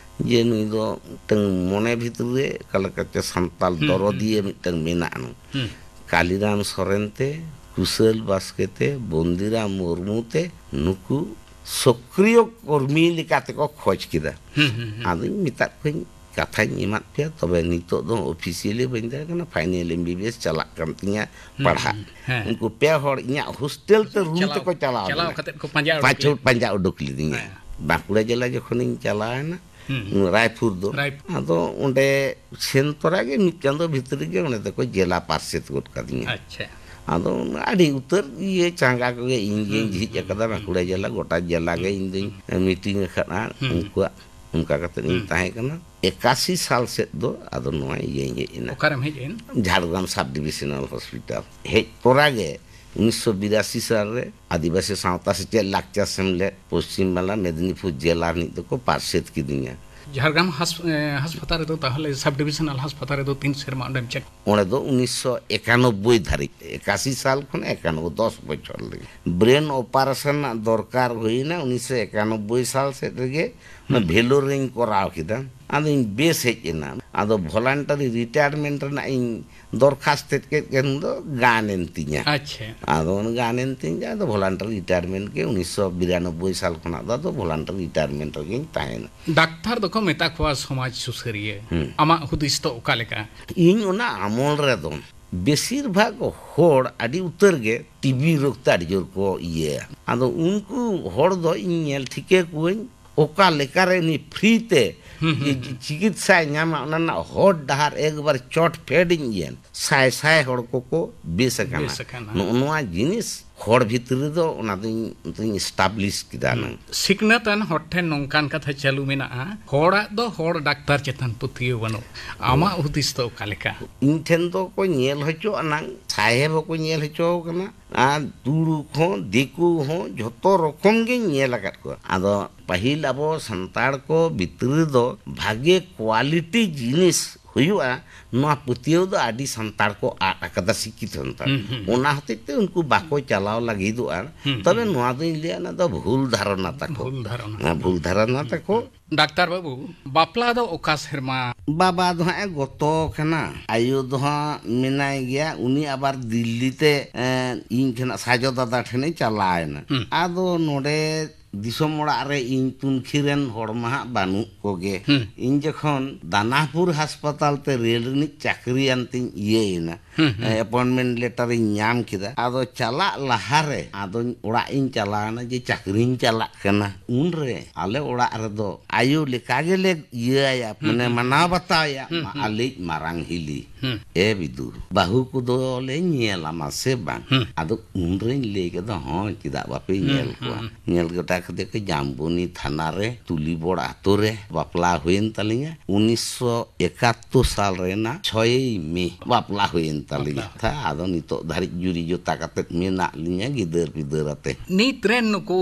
ᱡᱮ ᱱᱩᱭ ᱫᱚ ᱢᱤᱫᱴᱟᱝ ᱢᱚᱱᱮ ᱵᱷᱤᱛᱨᱤ ᱨᱮ ᱚᱠᱟ ᱞᱮᱠᱟ ᱪᱚ ᱥᱟᱱᱛᱟᱞ ᱦᱩᱸ, ᱫᱚᱨᱚᱫᱤᱭᱟᱹ ᱦᱩᱸ, ᱦᱩᱸ᱾ ᱢᱤᱫᱴᱟᱝ ᱢᱮᱱᱟᱜ ᱟᱱᱟ᱾ ᱦᱩᱸ᱾ ᱠᱟᱞᱤᱨᱟᱢ ᱥᱚᱨᱮᱱ ᱛᱮ, ᱠᱩᱥᱟᱹᱞ ᱵᱟᱥᱠᱮ ᱛᱮ, ᱵᱚᱱᱫᱤᱨᱟᱢ ᱢᱩᱨᱢᱩ ᱛᱮ, ᱱᱩᱠᱩ ᱥᱚᱠᱨᱤᱭᱚ ᱠᱚᱨᱢᱤ ᱞᱮᱠᱟ ᱛᱮᱠᱚ ᱠᱷᱚᱡᱽ ᱠᱮᱫᱟ᱾ ᱦᱩᱸ, ᱦᱩᱸ, ᱦᱩᱸ᱾ ᱟᱫᱚᱧ ᱢᱮᱛᱟᱫ ᱠᱚᱣᱟᱧ, ᱠᱟᱛᱷᱟᱧ ᱮᱢᱟᱫ ᱯᱮᱭᱟ, ᱛᱚᱵᱮ ᱱᱤᱛᱚᱜ ᱫᱚ ᱚᱯᱷᱤᱥᱤᱭᱟᱞᱤ ᱵᱟᱹᱧ ᱫᱟᱲᱮᱭᱟᱜ ᱠᱟᱱᱟ, ᱯᱷᱟᱭᱱᱮᱞ ᱮᱢ ᱵᱤ ᱵᱤ ᱮᱥ ᱪᱟᱞᱟᱜ ᱠᱟᱱ ᱛᱤᱧᱟ ᱦᱩᱸ, ᱯᱟᱲᱦᱟᱜ᱾ ᱦᱩᱸ, ᱦᱮᱸ᱾ ᱩᱱᱠᱩ ᱯᱮ ᱦᱚᱲ ᱤᱧᱟᱹᱜ ᱦᱳᱥᱴᱮᱞ ᱛᱮ ᱨᱩᱢ ᱪᱟᱞᱟᱣ, ᱛᱮᱠᱚ ᱪᱟᱞᱟᱣ ᱪᱟᱞᱟᱣ ᱞᱮᱱᱟ᱾ ᱠᱟᱛᱮ ᱠᱚ ᱯᱟᱸᱡᱟ ᱩᱰᱩᱠ ᱯᱟᱸᱪ-, ᱞᱮᱫ ᱯᱟᱸᱡᱟ ᱩᱰᱩᱠ ᱞᱤᱫᱤᱧᱟ᱾ ᱦᱮᱸ᱾ ᱵᱟᱸᱠᱩᱲᱟ ᱡᱮᱞᱟ ᱡᱚᱠᱷᱚᱱᱤᱧ ᱪᱟᱞᱟᱣᱮᱱᱟ, ᱦᱩᱸ, ᱦᱩᱸ᱾ ᱨᱟᱭᱯᱩᱨ ᱫᱚ, ᱨᱟᱭᱯᱩᱨ᱾ ᱟᱫᱚ ᱚᱸᱰᱮ ᱥᱮᱱ ᱛᱚᱨᱟ ᱜᱮ ᱢᱤᱫ ᱪᱟᱸᱫᱚ ᱵᱷᱤᱛᱨᱤ ᱜᱮ ᱚᱸᱰᱮ ᱫᱚᱠᱚ ᱡᱮᱞᱟ ᱯᱟᱨᱥᱮᱛ ᱜᱚᱫ ᱠᱟᱫᱤᱧᱟ᱾ ᱟᱪᱪᱷᱟ᱾ ᱟᱫᱚ ᱟᱹᱰᱤ ᱩᱛᱟᱹᱨ ᱤᱭᱟᱹ ᱪᱟᱸᱜᱟ ᱠᱚᱜᱮ ᱤᱧ ᱜᱤᱧ ᱦᱩᱸ, ᱡᱷᱤᱡ ᱦᱩᱸ, ᱟᱠᱟᱫᱟ, ᱦᱩᱸ, ᱵᱟᱸᱠᱩᱲᱟ ᱦᱩᱸ, ᱡᱮᱞᱟ, ᱜᱚᱴᱟ ᱡᱮᱞᱟ ᱜᱮ ᱦᱩᱸ, ᱤᱧ ᱫᱩᱧ ᱦᱩᱸ᱾ ᱢᱤᱴᱤᱝ ᱟᱠᱟᱫᱼᱟ᱾ ᱦᱩᱸ᱾ ᱩᱱᱠᱩᱣᱟᱜ ᱚᱱᱠᱟ ᱠᱟᱛᱮ ᱤᱧ ᱦᱩᱸ᱾ ᱛᱟᱦᱮᱸ ᱠᱟᱱᱟ᱾ ᱮᱠᱟᱥᱤ ᱥᱟᱞ ᱥᱮᱫ ᱫᱚ ᱟᱫᱚ ᱱᱚᱣᱟ ᱤᱭᱟᱹᱧ ᱦᱮᱡ ᱮᱱᱟ᱾ ᱚᱠᱟᱨᱮᱢ ᱦᱮᱡ ᱮᱱ? ᱡᱷᱟᱲᱜᱨᱟᱢ ᱥᱟᱵ ᱰᱤᱵᱤᱥᱚᱱᱟᱞ ᱦᱚᱥᱯᱤᱴᱟᱞ᱾ ᱦᱮᱡ ᱛᱚᱨᱟ ᱜᱮ ᱩᱱᱤᱥᱥᱚ ᱵᱤᱨᱟᱥᱤ ᱥᱟᱞ ᱨᱮ ᱟᱹᱫᱤᱵᱟᱹᱥᱤ ᱥᱟᱶᱛᱟ ᱥᱮᱪᱮᱫ ᱞᱟᱠᱪᱟᱨ ᱥᱮᱢᱞᱮᱫ ᱯᱚᱥᱪᱤᱢ ᱵᱟᱝᱞᱟ ᱢᱮᱫᱽᱱᱤᱯᱩᱨ ᱡᱮᱞᱟ ᱨᱤᱱᱤᱡ ᱫᱚᱠᱚ ᱯᱟᱨᱥᱮᱛ ᱠᱤᱫᱤᱧᱟ᱾ ᱡᱷᱟᱲᱜᱨᱟᱢ ᱦᱟᱥ-, ᱮ, ᱦᱟᱥᱯᱟᱛᱟᱞ ᱨᱮᱫᱚ, ᱛᱟᱦᱚᱞᱮ ᱥᱟᱵ ᱰᱤᱵᱤᱥᱚᱱᱟᱞ ᱦᱟᱥᱯᱟᱛᱟᱞ ᱨᱮᱫᱚ ᱛᱤᱱ ᱥᱮᱨᱢᱟ ᱚᱸᱰᱮᱢ ᱪᱮᱠ? ᱚᱸᱰᱮ ᱫᱚ ᱩᱱᱤᱥᱥᱚ ᱮᱠᱟᱱᱚᱵᱵᱳᱭ ᱫᱷᱟᱹᱨᱤᱡ, ᱮᱠᱟᱥᱤ ᱥᱟᱞ ᱠᱷᱚᱱ ᱮᱠᱟᱱᱚᱵᱵᱳᱭ, ᱫᱚᱥ ᱵᱚᱪᱷᱚᱨ ᱞᱟᱹᱜᱤᱫ᱾ ᱵᱨᱮᱱ ᱚᱯᱟᱨᱮᱥᱚᱱ ᱨᱮᱱᱟᱜ ᱫᱚᱨᱠᱟᱨ ᱦᱩᱭᱱᱟ ᱩᱱᱤᱥᱥᱚ ᱮᱠᱟᱱᱚᱵᱵᱳᱭ ᱥᱟᱞ ᱥᱮᱫ ᱨᱮᱜᱮ, ᱚᱱᱟ ᱦᱩᱸ᱾ ᱵᱷᱮᱞᱳᱨ ᱨᱤᱧ ᱠᱚᱨᱟᱣ ᱠᱮᱫᱟ᱾ ᱟᱫᱚᱧ ᱵᱮᱥ ᱦᱮᱡ ᱮᱱᱟ᱾ ᱟᱫᱚ ᱵᱷᱚᱞᱟᱱᱴᱟᱨᱤ ᱨᱤᱴᱟᱭᱟᱨᱢᱮᱱᱴ ᱨᱮᱱᱟᱜ ᱤᱧ ᱫᱚᱨᱠᱷᱟᱥᱛ ᱠᱮᱫ ᱠᱷᱟᱱ ᱫᱚ ᱜᱟᱱ ᱮᱱ ᱛᱤᱧᱟ᱾ ᱟᱪᱪᱷᱟ᱾ ᱟᱫᱚ ᱚᱱᱟ ᱜᱟᱱ ᱮᱱ ᱛᱤᱧ ᱜᱮ, ᱟᱫᱚ ᱵᱷᱚᱞᱟᱱᱴᱟᱨᱤ ᱨᱤᱴᱟᱭᱟᱨᱢᱮᱱᱴ ᱜᱮ ᱩᱱᱤᱥᱥᱚ ᱵᱤᱨᱟᱱᱚᱵᱵᱳᱭ ᱥᱟᱞ ᱠᱷᱚᱱᱟᱜ ᱫᱚ ᱟᱫᱚ ᱵᱷᱚᱞᱟᱱᱴᱟᱨᱤ ᱨᱤᱴᱟᱭᱟᱨᱢᱮᱱᱴ ᱨᱮᱜᱮᱧ ᱛᱟᱦᱮᱸᱱᱟ᱾ ᱰᱟᱠᱛᱟᱨ ᱫᱚᱠᱚ ᱢᱮᱛᱟ ᱠᱚᱣᱟ ᱥᱚᱢᱟᱡᱽ ᱥᱩᱥᱟᱹᱨᱤᱭᱟᱹ᱾ ᱦᱩᱸ᱾ ᱟᱢᱟᱜ ᱦᱩᱫᱤᱥ ᱫᱚ ᱚᱠᱟ ᱞᱮᱠᱟ? ᱤᱧ ᱚᱱᱟ ᱟᱢᱚᱞ ᱨᱮᱫᱚ ᱵᱮᱥᱤᱨ ᱵᱷᱟᱜᱽ ᱦᱚᱲ ᱟᱹᱰᱤ ᱩᱛᱟᱹᱨ ᱜᱮ ᱴᱤ ᱵᱤ ᱨᱳᱜᱽ ᱛᱮ ᱟᱹᱰᱤ ᱡᱳᱨ ᱠᱚ ᱤᱭᱟᱹᱭᱟ᱾ ᱟᱫᱚ ᱩᱱᱠᱩ ᱦᱚᱲ ᱫᱚ ᱤᱧ ᱧᱮᱞ ᱴᱷᱤᱠᱟᱹ ᱠᱚᱣᱟᱹᱧ, ᱚᱠᱟ ᱞᱮᱠᱟᱨᱮ ᱩᱱᱤ ᱯᱷᱨᱤ ᱛᱮ ᱦᱩᱸ, ᱦᱩᱸ, ᱪᱤ-, ᱦᱩᱸ᱾ ᱪᱤᱠᱤᱛᱥᱟᱭ ᱧᱟᱢᱟ, ᱚᱱᱟ ᱨᱮᱱᱟᱜ ᱦᱚᱨ ᱰᱟᱦᱟᱨ ᱮᱠᱵᱟᱨ ᱪᱚᱴ ᱯᱷᱮᱰ ᱤᱧ ᱤᱭᱟᱹ᱾ ᱥᱟᱭ ᱥᱟᱭ ᱦᱚᱲ ᱠᱚᱠᱚ ᱵᱮᱥ ᱟᱠᱟᱱᱟ᱾ ᱵᱮᱥ ᱟᱠᱟᱱᱟ᱾ ᱱᱚᱜᱼᱚ ᱱᱚᱣᱟ ᱡᱤᱱᱤᱥ ᱦᱚᱲ ᱵᱷᱤᱛᱨᱤ ᱨᱮᱫᱚ ᱚᱱᱟ ᱫᱚᱧ, ᱫᱚᱧ ᱮᱥᱴᱟᱵᱞᱤᱥ ᱠᱮᱫᱟ ᱱᱟᱝ᱾ ᱥᱤᱠᱷᱱᱟᱹᱛ ᱟᱱ ᱦᱚᱲ ᱴᱷᱮᱱ ᱱᱚᱝᱠᱟᱱ ᱠᱟᱛᱷᱟ ᱪᱟᱹᱞᱩ ᱢᱮᱱᱟᱜᱼᱟ, ᱦᱚᱲᱟᱜ ᱫᱚ ᱦᱚᱲ ᱰᱟᱠᱛᱟᱨ ᱪᱮᱛᱟᱱ ᱯᱟᱹᱛᱭᱟᱹᱣ ᱵᱟᱹᱱᱩᱜ᱾ ᱟᱢᱟᱜ ᱦᱩᱫᱤᱥ ᱫᱚ ᱚᱠᱟ ᱞᱮᱠᱟ? ᱤᱧ ᱴᱷᱮᱱ ᱫᱚ ᱠᱚ ᱧᱮᱞ ᱦᱚᱪᱚ ᱟᱱᱟᱝ, ᱥᱟᱦᱮᱵ ᱦᱚᱸᱠᱚ ᱧᱮᱞ ᱦᱚᱪᱚ ᱟᱠᱟᱱᱟ, ᱟᱨ ᱛᱩᱲᱩᱠ ᱦᱚᱸ, ᱫᱤᱠᱩ ᱦᱚᱸ, ᱡᱷᱚᱛᱚ ᱨᱚᱠᱚᱢ ᱜᱤᱧ ᱧᱮᱞ ᱟᱠᱟᱫ ᱠᱚᱣᱟ᱾ ᱟᱫᱚ ᱯᱟᱹᱦᱤᱞ ᱟᱵᱚ ᱥᱟᱱᱛᱟᱲ ᱠᱚ ᱵᱷᱤᱛᱨᱤ ᱫᱚ ᱵᱷᱟᱜᱮ ᱠᱣᱟᱞᱤᱴᱤ ᱡᱤᱱᱤᱥ ᱦᱩᱭᱩᱜᱼᱟ, ᱱᱚᱣᱟ ᱯᱟᱹᱛᱭᱟᱹᱣ ᱫᱚ ᱟᱹᱰᱤ ᱥᱟᱱᱛᱟᱲ ᱠᱚ ᱟᱫ ᱟᱠᱟᱫᱟ, ᱥᱤᱠᱠᱷᱤᱛ ᱥᱟᱱᱛᱟᱲ᱾ ᱦᱩᱸ, ᱦᱩᱸ᱾ ᱚᱱᱟ ᱦᱚᱛᱮᱡ ᱛᱮ ᱩᱱᱠᱩ ᱵᱟᱠᱚ ᱪᱟᱞᱟᱣ ᱞᱟᱹᱜᱤᱫᱚᱜᱼᱟ᱾ ᱦᱩᱸ, ᱛᱚᱵᱮ ᱦᱩᱸ᱾ ᱱᱚᱣᱟ ᱫᱚᱧ ᱞᱟᱹᱭᱟ, ᱚᱱᱟ ᱫᱚ ᱵᱷᱩᱞ ᱫᱷᱟᱨᱚᱱᱟ ᱛᱟᱠᱚ᱾ ᱵᱷᱩᱞ ᱫᱷᱟᱨᱚᱱᱟ᱾ ᱦᱮᱸ, ᱵᱷᱩᱞ ᱫᱷᱟᱨᱚᱱᱟ ᱛᱟᱠᱚ᱾ ᱰᱟᱠᱛᱟᱨ ᱵᱟᱹᱵᱩ, ᱵᱟᱯᱞᱟ ᱫᱚ ᱚᱠᱟ ᱥᱮᱨᱢᱟ? ᱵᱟᱵᱟ ᱫᱚ ᱦᱟᱸᱜ ᱮ ᱜᱚᱛᱚ ᱠᱟᱱᱟ᱾ ᱟᱭᱳ ᱫᱚ ᱦᱟᱸᱜ ᱢᱮᱱᱟᱭ ᱜᱮᱭᱟ, ᱩᱱᱤ ᱟᱵᱟᱨ ᱫᱤᱞᱞᱤ ᱛᱮ, ᱮᱸ, ᱤᱧ ᱴᱷᱮᱱ, ᱥᱟᱡᱚ ᱫᱟᱫᱟ ᱴᱷᱮᱱᱮ ᱪᱟᱞᱟᱣ ᱮᱱᱟ᱾ ᱦᱩᱸ᱾ ᱟᱫᱚ ᱱᱚᱰᱮ ᱫᱤᱥᱚᱢ ᱚᱲᱟᱜ ᱨᱮ ᱤᱧ ᱛᱩᱱᱠᱷᱤ ᱨᱮᱱ ᱦᱚᱲ ᱢᱟ ᱦᱟᱸᱜ ᱵᱟᱹᱱᱩᱜ ᱠᱚᱜᱮ᱾ ᱦᱩᱸ᱾ ᱤᱧ ᱡᱚᱠᱷᱚᱱ ᱫᱟᱱᱟᱯᱩᱨ ᱦᱟᱥᱯᱟᱛᱟᱞ ᱛᱮ ᱨᱮᱞ ᱨᱤᱱᱤᱡ ᱪᱟᱹᱠᱨᱤᱭᱟᱱ ᱛᱤᱧ ᱤᱭᱟᱹᱭᱮᱱᱟ, ᱦᱩᱸ, ᱦᱩᱸ᱾ ᱮ, ᱮᱯᱚᱭᱮᱱᱴᱢᱮᱱᱴ ᱞᱮᱴᱟᱨ ᱤᱧ ᱧᱟᱢ ᱠᱮᱫᱟ᱾ ᱟᱫᱚ ᱪᱟᱞᱟᱜ ᱞᱟᱦᱟᱨᱮ ᱟᱫᱚᱧ ᱚᱲᱟᱜ ᱤᱧ ᱪᱟᱞᱟᱣᱮᱱᱟ ᱡᱮ ᱪᱟᱹᱠᱨᱤᱧ ᱪᱟᱞᱟᱜ ᱠᱟᱱᱟ᱾ ᱩᱱᱨᱮ ᱟᱞᱮ ᱚᱲᱟᱜ ᱨᱮᱫᱚ ᱟᱭᱳ ᱞᱮᱠᱟ ᱜᱮᱞᱮ ᱤᱭᱟᱹᱭᱟ, ᱦᱩᱸ, ᱢᱟᱱᱮ ᱦᱩᱸ᱾ ᱢᱟᱱᱟᱣ ᱵᱟᱛᱟᱣᱮᱭᱟ, ᱦᱩᱸ, ᱢᱟ ᱦᱩᱸ᱾ ᱟᱞᱮᱭᱤᱡ ᱢᱟᱨᱟᱝ ᱦᱤᱞᱤ᱾ ᱦᱩᱸ᱾ ᱮ ᱵᱤᱫᱩ, ᱵᱟᱹᱦᱩ ᱠᱚᱫᱚ ᱞᱮ ᱧᱮᱞ ᱟᱢᱟ ᱥᱮ ᱵᱟᱝ? ᱦᱩᱸ᱾ ᱟᱫᱚ ᱩᱱᱨᱮᱧ ᱞᱟᱹᱭ ᱠᱮᱫᱟ, ᱦᱚᱸ, ᱪᱮᱫᱟᱜ ᱵᱟᱯᱮ ᱦᱩᱸ, ᱧᱮᱞ ᱠᱚᱣᱟ? ᱦᱩᱸ᱾ ᱧᱮᱞ ᱜᱚᱴᱟ ᱠᱟᱛᱮ ᱠᱚ ᱡᱟᱢᱵᱚᱱᱤ ᱛᱷᱟᱱᱟ ᱨᱮ, ᱛᱩᱞᱤᱵᱚᱲ ᱟᱛᱳ ᱨᱮ ᱵᱟᱯᱞᱟ ᱦᱩᱭᱮᱱ ᱛᱟᱹᱞᱤᱧᱟ᱾ ᱩᱱᱤᱥᱥᱚ ᱮᱠᱟᱛᱛᱳᱨ ᱥᱟᱞ ᱨᱮᱱᱟᱜ ᱪᱷᱚᱭᱮᱭ ᱢᱮ ᱵᱟᱯᱞᱟ ᱦᱩᱭᱮᱱ ᱛᱟᱹᱞᱤᱧᱟ᱾ ᱵᱟᱯᱞᱟ᱾ ᱛᱷᱟ-, ᱟᱫᱚ ᱱᱤᱛᱚᱜ ᱫᱷᱟᱹᱨᱤᱡ ᱡᱩᱨᱤ ᱡᱚᱛᱟ ᱠᱟᱛᱮ ᱢᱮᱱᱟᱜ ᱞᱤᱧᱟ ᱜᱤᱫᱟᱹᱨ ᱯᱤᱫᱟᱹᱨ ᱟᱛᱮ᱾ ᱱᱤᱛ ᱨᱮᱱ ᱱᱩᱠᱩ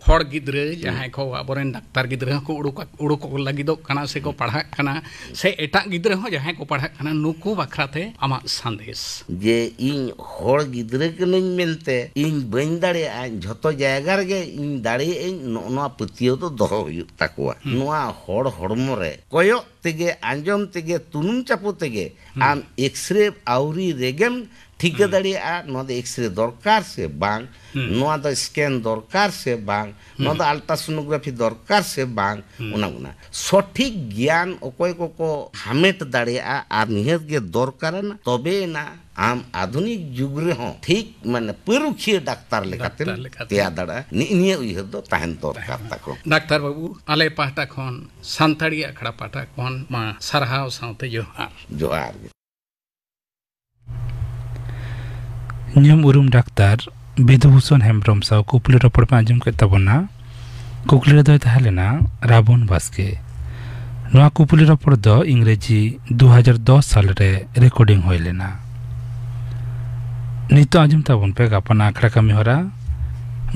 ᱦᱚᱲ ᱜᱤᱫᱽᱨᱟᱹ, ᱦᱩᱸ᱾ ᱡᱟᱦᱟᱸᱭ ᱠᱚ ᱟᱵᱚᱨᱮᱱ ᱰᱟᱠᱛᱟᱨ ᱜᱤᱫᱽᱨᱟᱹ ᱦᱚᱸᱠᱚ ᱩᱰᱩᱠ, ᱩᱰᱩᱠᱚᱜ ᱞᱟᱹᱜᱤᱫᱚᱜ ᱠᱟᱱᱟ ᱥᱮᱠᱚ ᱦᱩᱸ᱾ ᱯᱟᱲᱦᱟᱜ ᱠᱟᱱᱟ, ᱥᱮ ᱮᱴᱟᱜ ᱜᱤᱫᱽᱨᱟᱹ ᱦᱚᱸ ᱡᱟᱦᱟᱸᱭ ᱠᱚ ᱯᱟᱲᱦᱟᱜ ᱠᱟᱱᱟ, ᱱᱩᱠᱩ ᱵᱟᱠᱷᱨᱟᱛᱮ ᱟᱢᱟᱜ ᱥᱟᱸᱫᱮᱥ? ᱡᱮ ᱤᱧ ᱦᱚᱲ ᱜᱤᱫᱽᱨᱟᱹ ᱠᱟᱹᱱᱟᱹᱧ ᱢᱮᱱᱛᱮ ᱤᱧ ᱵᱟᱹᱧ ᱫᱟᱲᱮᱭᱟᱜᱼᱟ, ᱡᱷᱚᱛᱚ ᱡᱟᱭᱜᱟ ᱨᱮᱜᱮ ᱤᱧ ᱫᱟᱲᱮᱭᱟᱜ ᱟᱹᱧ, ᱱᱚᱜᱼᱚ ᱱᱚᱣᱟ ᱯᱟᱹᱛᱭᱟᱹᱣ ᱫᱚ ᱫᱚᱦᱚ ᱦᱩᱭᱩᱜ ᱛᱟᱠᱚᱣᱟ᱾ ᱦᱩᱸ᱾ ᱱᱚᱣᱟ ᱦᱚᱲ ᱦᱚᱲᱢᱚ ᱨᱮ ᱠᱚᱭᱚᱜ ᱛᱮᱜᱮ, ᱟᱸᱡᱚᱢ ᱛᱮᱜᱮ, ᱛᱩᱱᱩᱢ ᱪᱟᱯᱚ ᱛᱮᱜᱮ ᱦᱩᱸ᱾ ᱟᱢ ᱮᱠᱥᱨᱮ ᱟᱹᱣᱨᱤ ᱨᱮᱜᱮᱢ ᱴᱷᱤᱠᱟᱹ ᱦᱩᱸ᱾ ᱫᱟᱲᱮᱭᱟᱜᱼᱟ, ᱱᱚᱣᱟ ᱫᱚ ᱮᱠᱥᱨᱮ ᱫᱚᱨᱠᱟᱨ ᱥᱮ ᱵᱟᱝ, ᱦᱩᱸ᱾ ᱱᱚᱣᱟ ᱫᱚ ᱥᱠᱮᱱ ᱫᱚᱨᱠᱟᱨ ᱥᱮ ᱵᱟᱝ, ᱱᱚᱣᱟ ᱦᱩᱸ᱾ ᱫᱚ ᱟᱞᱴᱨᱟᱥᱳᱱᱳᱜᱨᱟᱯᱷᱤ ᱫᱚᱨᱠᱟᱨ ᱥᱮ ᱵᱟᱝ, ᱦᱩᱸ᱾ ᱚᱱᱟ, ᱚᱱᱟ ᱥᱚᱴᱷᱤᱠ ᱜᱮᱭᱟᱱ ᱚᱠᱚᱭ ᱠᱚᱠᱚ ᱦᱟᱢᱮᱴ ᱫᱟᱲᱮᱭᱟᱜᱼᱟ ᱟᱨ ᱱᱤᱦᱟᱹᱛ ᱜᱮ ᱫᱚᱨᱠᱟᱨᱟᱱᱟ, ᱛᱚᱵᱮᱭᱮᱱᱟ ᱟᱢ ᱟᱫᱷᱩᱱᱤᱠ ᱡᱩᱜᱽ ᱨᱮᱦᱚᱸ ᱴᱷᱤᱠ, ᱢᱟᱱᱮ, ᱯᱟᱹᱨᱩᱠᱷᱤᱭᱟᱹ ᱰᱟᱠᱛᱟᱨ ᱞᱮᱠᱟᱛᱮᱢ ᱰᱟᱠᱛᱟᱨ ᱞᱮᱠᱟᱛᱮ᱾ ᱛᱮᱭᱟᱨ ᱫᱟᱲᱮᱭᱟᱜᱼᱟ᱾ ᱱᱤᱜ ᱱᱤᱭᱟᱹ ᱩᱭᱦᱟᱹᱨ ᱫᱚ ᱛᱟᱦᱮᱱ ᱫᱚᱨᱠᱟᱨ ᱛᱟᱦᱮᱱᱟ᱾ ᱛᱟᱠᱚ᱾ ᱰᱟᱠᱛᱟᱨ ᱵᱟᱹᱵᱩ, ᱟᱞᱮ ᱯᱟᱦᱴᱟ ᱠᱷᱚᱱ, ᱥᱟᱱᱛᱟᱲᱤ ᱟᱠᱷᱲᱟ ᱯᱟᱦᱴᱟ ᱠᱷᱚᱱ ᱢᱟ ᱥᱟᱨᱦᱟᱣ ᱥᱟᱶᱛᱮ ᱡᱚᱦᱟᱨ᱾ ᱡᱚᱦᱟᱨ ᱜᱮ᱾ ᱧᱩᱢ ᱩᱨᱩᱢ ᱰᱟᱠᱛᱟᱨ ᱵᱤᱫᱩᱵᱷᱩᱥᱚᱱ ᱦᱮᱢᱵᱨᱚᱢ ᱥᱟᱶ ᱠᱩᱠᱞᱤ ᱨᱚᱯᱚᱲ ᱯᱮ ᱟᱸᱡᱚᱢ ᱠᱮᱫ ᱛᱟᱵᱚᱱᱟ᱾ ᱠᱩᱠᱞᱤ ᱨᱮᱫᱚᱭ ᱛᱟᱦᱮᱸ ᱞᱮᱱᱟ ᱨᱟᱵᱚᱱ ᱵᱟᱥᱠᱮ᱾ ᱱᱚᱣᱟ ᱠᱩᱠᱞᱤ ᱨᱚᱯᱚᱲ ᱫᱚ ᱤᱝᱨᱮᱡᱤ ᱫᱩ ᱦᱟᱡᱟᱨ ᱫᱚᱥ ᱥᱟᱞ ᱨᱮ ᱨᱮᱠᱚᱨᱰᱤᱝ ᱦᱩᱭ ᱞᱮᱱᱟ᱾ ᱱᱤᱛᱚᱜ ᱟᱸᱡᱚᱢ ᱛᱟᱵᱚᱱ ᱯᱮ ᱜᱟᱯᱟᱱᱟᱜ ᱟᱠᱷᱲᱟ ᱠᱟᱹᱢᱤ ᱦᱚᱨᱟ᱾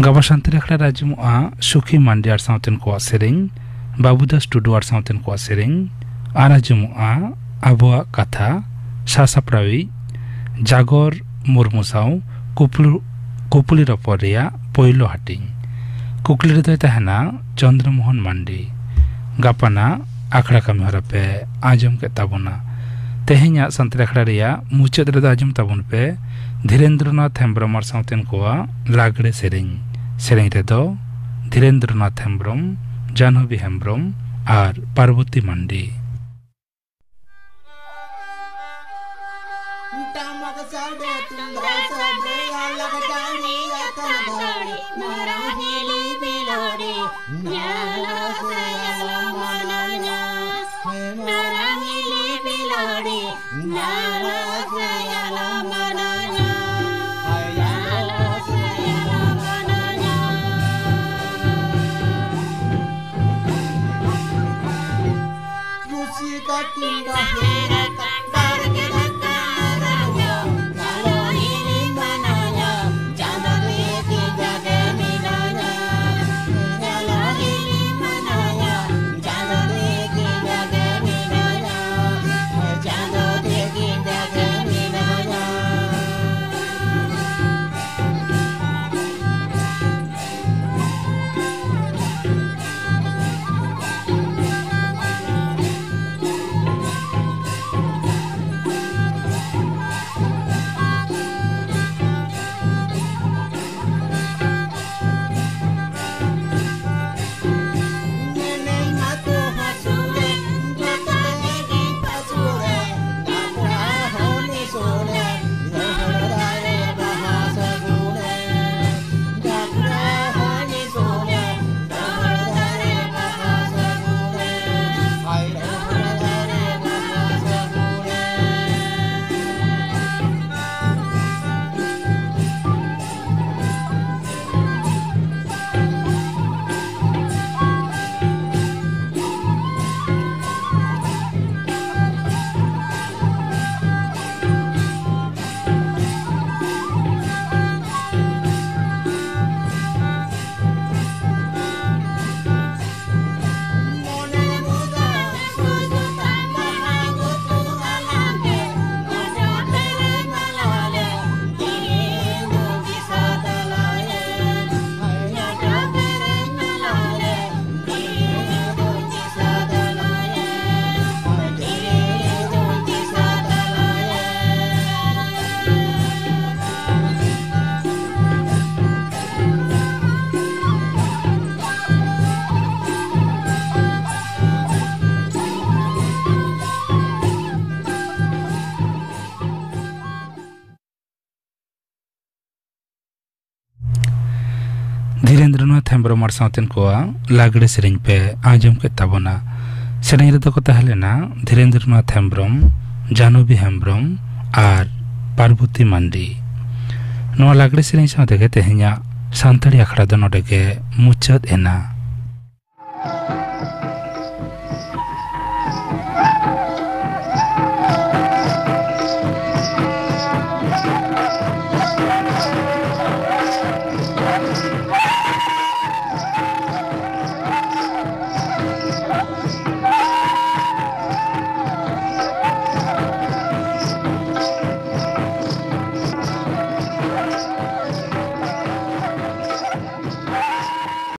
ᱜᱟᱯᱟ ᱥᱟᱱᱛᱟᱲᱤ ᱟᱠᱷᱲᱟ ᱨᱮ ᱟᱸᱡᱚᱢᱚᱜᱼᱟ ᱥᱩᱠᱷᱤ ᱢᱟᱱᱰᱤ ᱟᱨ ᱥᱟᱶᱛᱮᱱ ᱠᱚᱣᱟᱜ ᱥᱮᱨᱮᱧ, ᱵᱟᱹᱵᱩᱫᱟᱥ ᱴᱩᱰᱩ ᱟᱨ ᱥᱟᱶᱛᱮᱱ ᱠᱚᱣᱟᱜ ᱥᱮᱨᱮᱧ, ᱟᱨ ᱟᱸᱡᱚᱢᱚᱜᱼᱟ ᱟᱵᱚᱣᱟᱜ ᱠᱟᱛᱷᱟ, ᱥᱟᱥᱟᱯᱲᱟᱣᱤᱡ ᱡᱟᱜᱚᱨ ᱢᱩᱨᱢᱩ ᱥᱟᱶ ᱠᱩᱯᱞᱩ-, ᱠᱩᱯᱞᱤ ᱨᱚᱯᱚᱲ ᱨᱮᱭᱟᱜ ᱯᱳᱭᱞᱳ ᱦᱟᱹᱴᱤᱧ᱾ ᱠᱩᱠᱞᱤ ᱨᱮᱫᱚᱭ ᱛᱟᱦᱮᱱᱟ ᱪᱚᱱᱫᱨᱚ ᱢᱳᱦᱚᱱ ᱢᱟᱱᱰᱤ᱾ ᱜᱟᱯᱟᱱᱟᱜ ᱟᱠᱷᱲᱟ ᱠᱟᱹᱢᱤ ᱦᱚᱨᱟ ᱯᱮ ᱟᱸᱡᱚᱢ ᱠᱮᱫ ᱛᱟᱵᱚᱱᱟ᱾ ᱛᱮᱦᱮᱧᱟᱜ ᱥᱟᱱᱛᱟᱲᱤ ᱟᱠᱷᱲᱟ ᱨᱮᱭᱟᱜ ᱢᱩᱪᱟᱹᱫ ᱨᱮᱫᱚ ᱟᱸᱡᱚᱢ ᱛᱟᱵᱚᱱ ᱯᱮ ᱫᱷᱤᱨᱮᱱᱫᱨᱚᱱᱟᱛᱷ ᱦᱮᱢᱵᱨᱚᱢ ᱟᱨ ᱥᱟᱶᱛᱮᱱ ᱠᱚᱣᱟᱜ ᱞᱟᱜᱽᱲᱮ ᱥᱮᱨᱮᱧ᱾ ᱥᱮᱨᱮᱧ ᱨᱮᱫᱚ ᱫᱷᱤᱨᱮᱱᱫᱨᱚᱱᱟᱛᱷ ᱦᱮᱢᱵᱨᱚᱢ, ᱡᱟᱦᱱᱚᱵᱤ ᱦᱮᱢᱵᱨᱚᱢ ᱟᱨ ᱯᱟᱨᱵᱚᱛᱤ ᱢᱟᱱᱰᱤ᱾ ᱴᱟᱢᱟᱠ ᱥᱟᱰᱮ, ᱛᱩᱢᱫᱟᱜ ᱥᱟᱰᱮ, ᱟᱞᱟᱜ ᱡᱟᱹᱲᱤ ᱟᱠᱟᱱ ᱜᱷᱟᱹᱲᱤ, ᱢᱟᱨᱟᱝ ᱦᱤᱞᱤ ᱵᱤᱞᱚᱲᱤ, ᱧᱮᱞ ᱥᱮ ᱟᱞᱚᱢ ᱢᱟᱱᱟᱧᱟ᱾ ᱢᱟᱨᱟᱝ ᱦᱤᱞᱤ ᱵᱤᱞᱚᱲᱤ, ᱧᱮᱞ ᱥᱮ ᱟᱞᱚᱢ ᱢᱟᱱᱟᱧᱟ᱾ ᱧᱮᱞ ᱥᱮ ᱟᱞᱚᱢ ᱢᱟᱱᱟᱧᱟ᱾ ᱨᱩᱥᱤᱠᱟ ᱠᱤᱝᱵᱟ ᱦᱮᱲᱟ ᱠᱟᱱ ᱵᱟᱨ ᱜᱮᱞᱟ ᱠᱟᱨᱟᱢ ᱡᱚ, ᱪᱟᱸᱫᱚ ᱦᱤᱞᱤ ᱢᱟᱱᱟᱭᱟ, ᱪᱟᱸᱫᱚ ᱫᱮᱠᱷᱤ ᱡᱟᱜᱮ ᱢᱮᱱᱟᱭᱟ᱾ ᱪᱟᱸᱫᱚ ᱦᱤᱞᱤ ᱢᱟᱱᱟᱭᱟ, ᱪᱟᱸᱫᱚ ᱫᱮᱠᱷᱤ ᱡᱟᱜᱮ ᱢᱮᱱᱟᱭᱟ, ᱪᱟᱸᱫᱚ ᱫᱮᱠᱷᱤ ᱡᱟᱜᱮ ᱢᱮᱱᱟᱭᱟ᱾ ᱦᱮᱢᱵᱨᱚᱢ ᱟᱨ ᱥᱟᱶᱛᱮᱱ ᱠᱚᱣᱟᱜ ᱞᱟᱜᱽᱲᱮ ᱥᱮᱨᱮᱧ ᱯᱮ ᱟᱸᱡᱚᱢ ᱠᱮᱫ ᱛᱟᱵᱚᱱᱟ᱾ ᱥᱮᱨᱮᱧ ᱨᱮᱫᱚ ᱠᱚ ᱛᱟᱦᱮᱸ ᱞᱮᱱᱟ ᱫᱷᱤᱨᱮᱱᱫᱨᱚᱱᱟᱛᱷ ᱦᱮᱢᱵᱨᱚᱢ, ᱡᱟᱱᱚᱵᱤ ᱦᱮᱢᱵᱨᱚᱢ ᱟᱨ ᱯᱟᱨᱵᱚᱛᱤ ᱢᱟᱱᱰᱤ᱾ ᱱᱚᱣᱟ ᱞᱟᱜᱽᱲᱮ ᱥᱮᱨᱮᱧ ᱥᱟᱶ ᱛᱮᱜᱮ ᱛᱮᱦᱮᱧᱟᱜ ᱥᱟᱱᱛᱟᱲᱤ ᱟᱠᱷᱲᱟ ᱫᱚ ᱱᱚᱰᱮ ᱜᱮ ᱢᱩᱪᱟᱹᱫ ᱮᱱᱟ᱾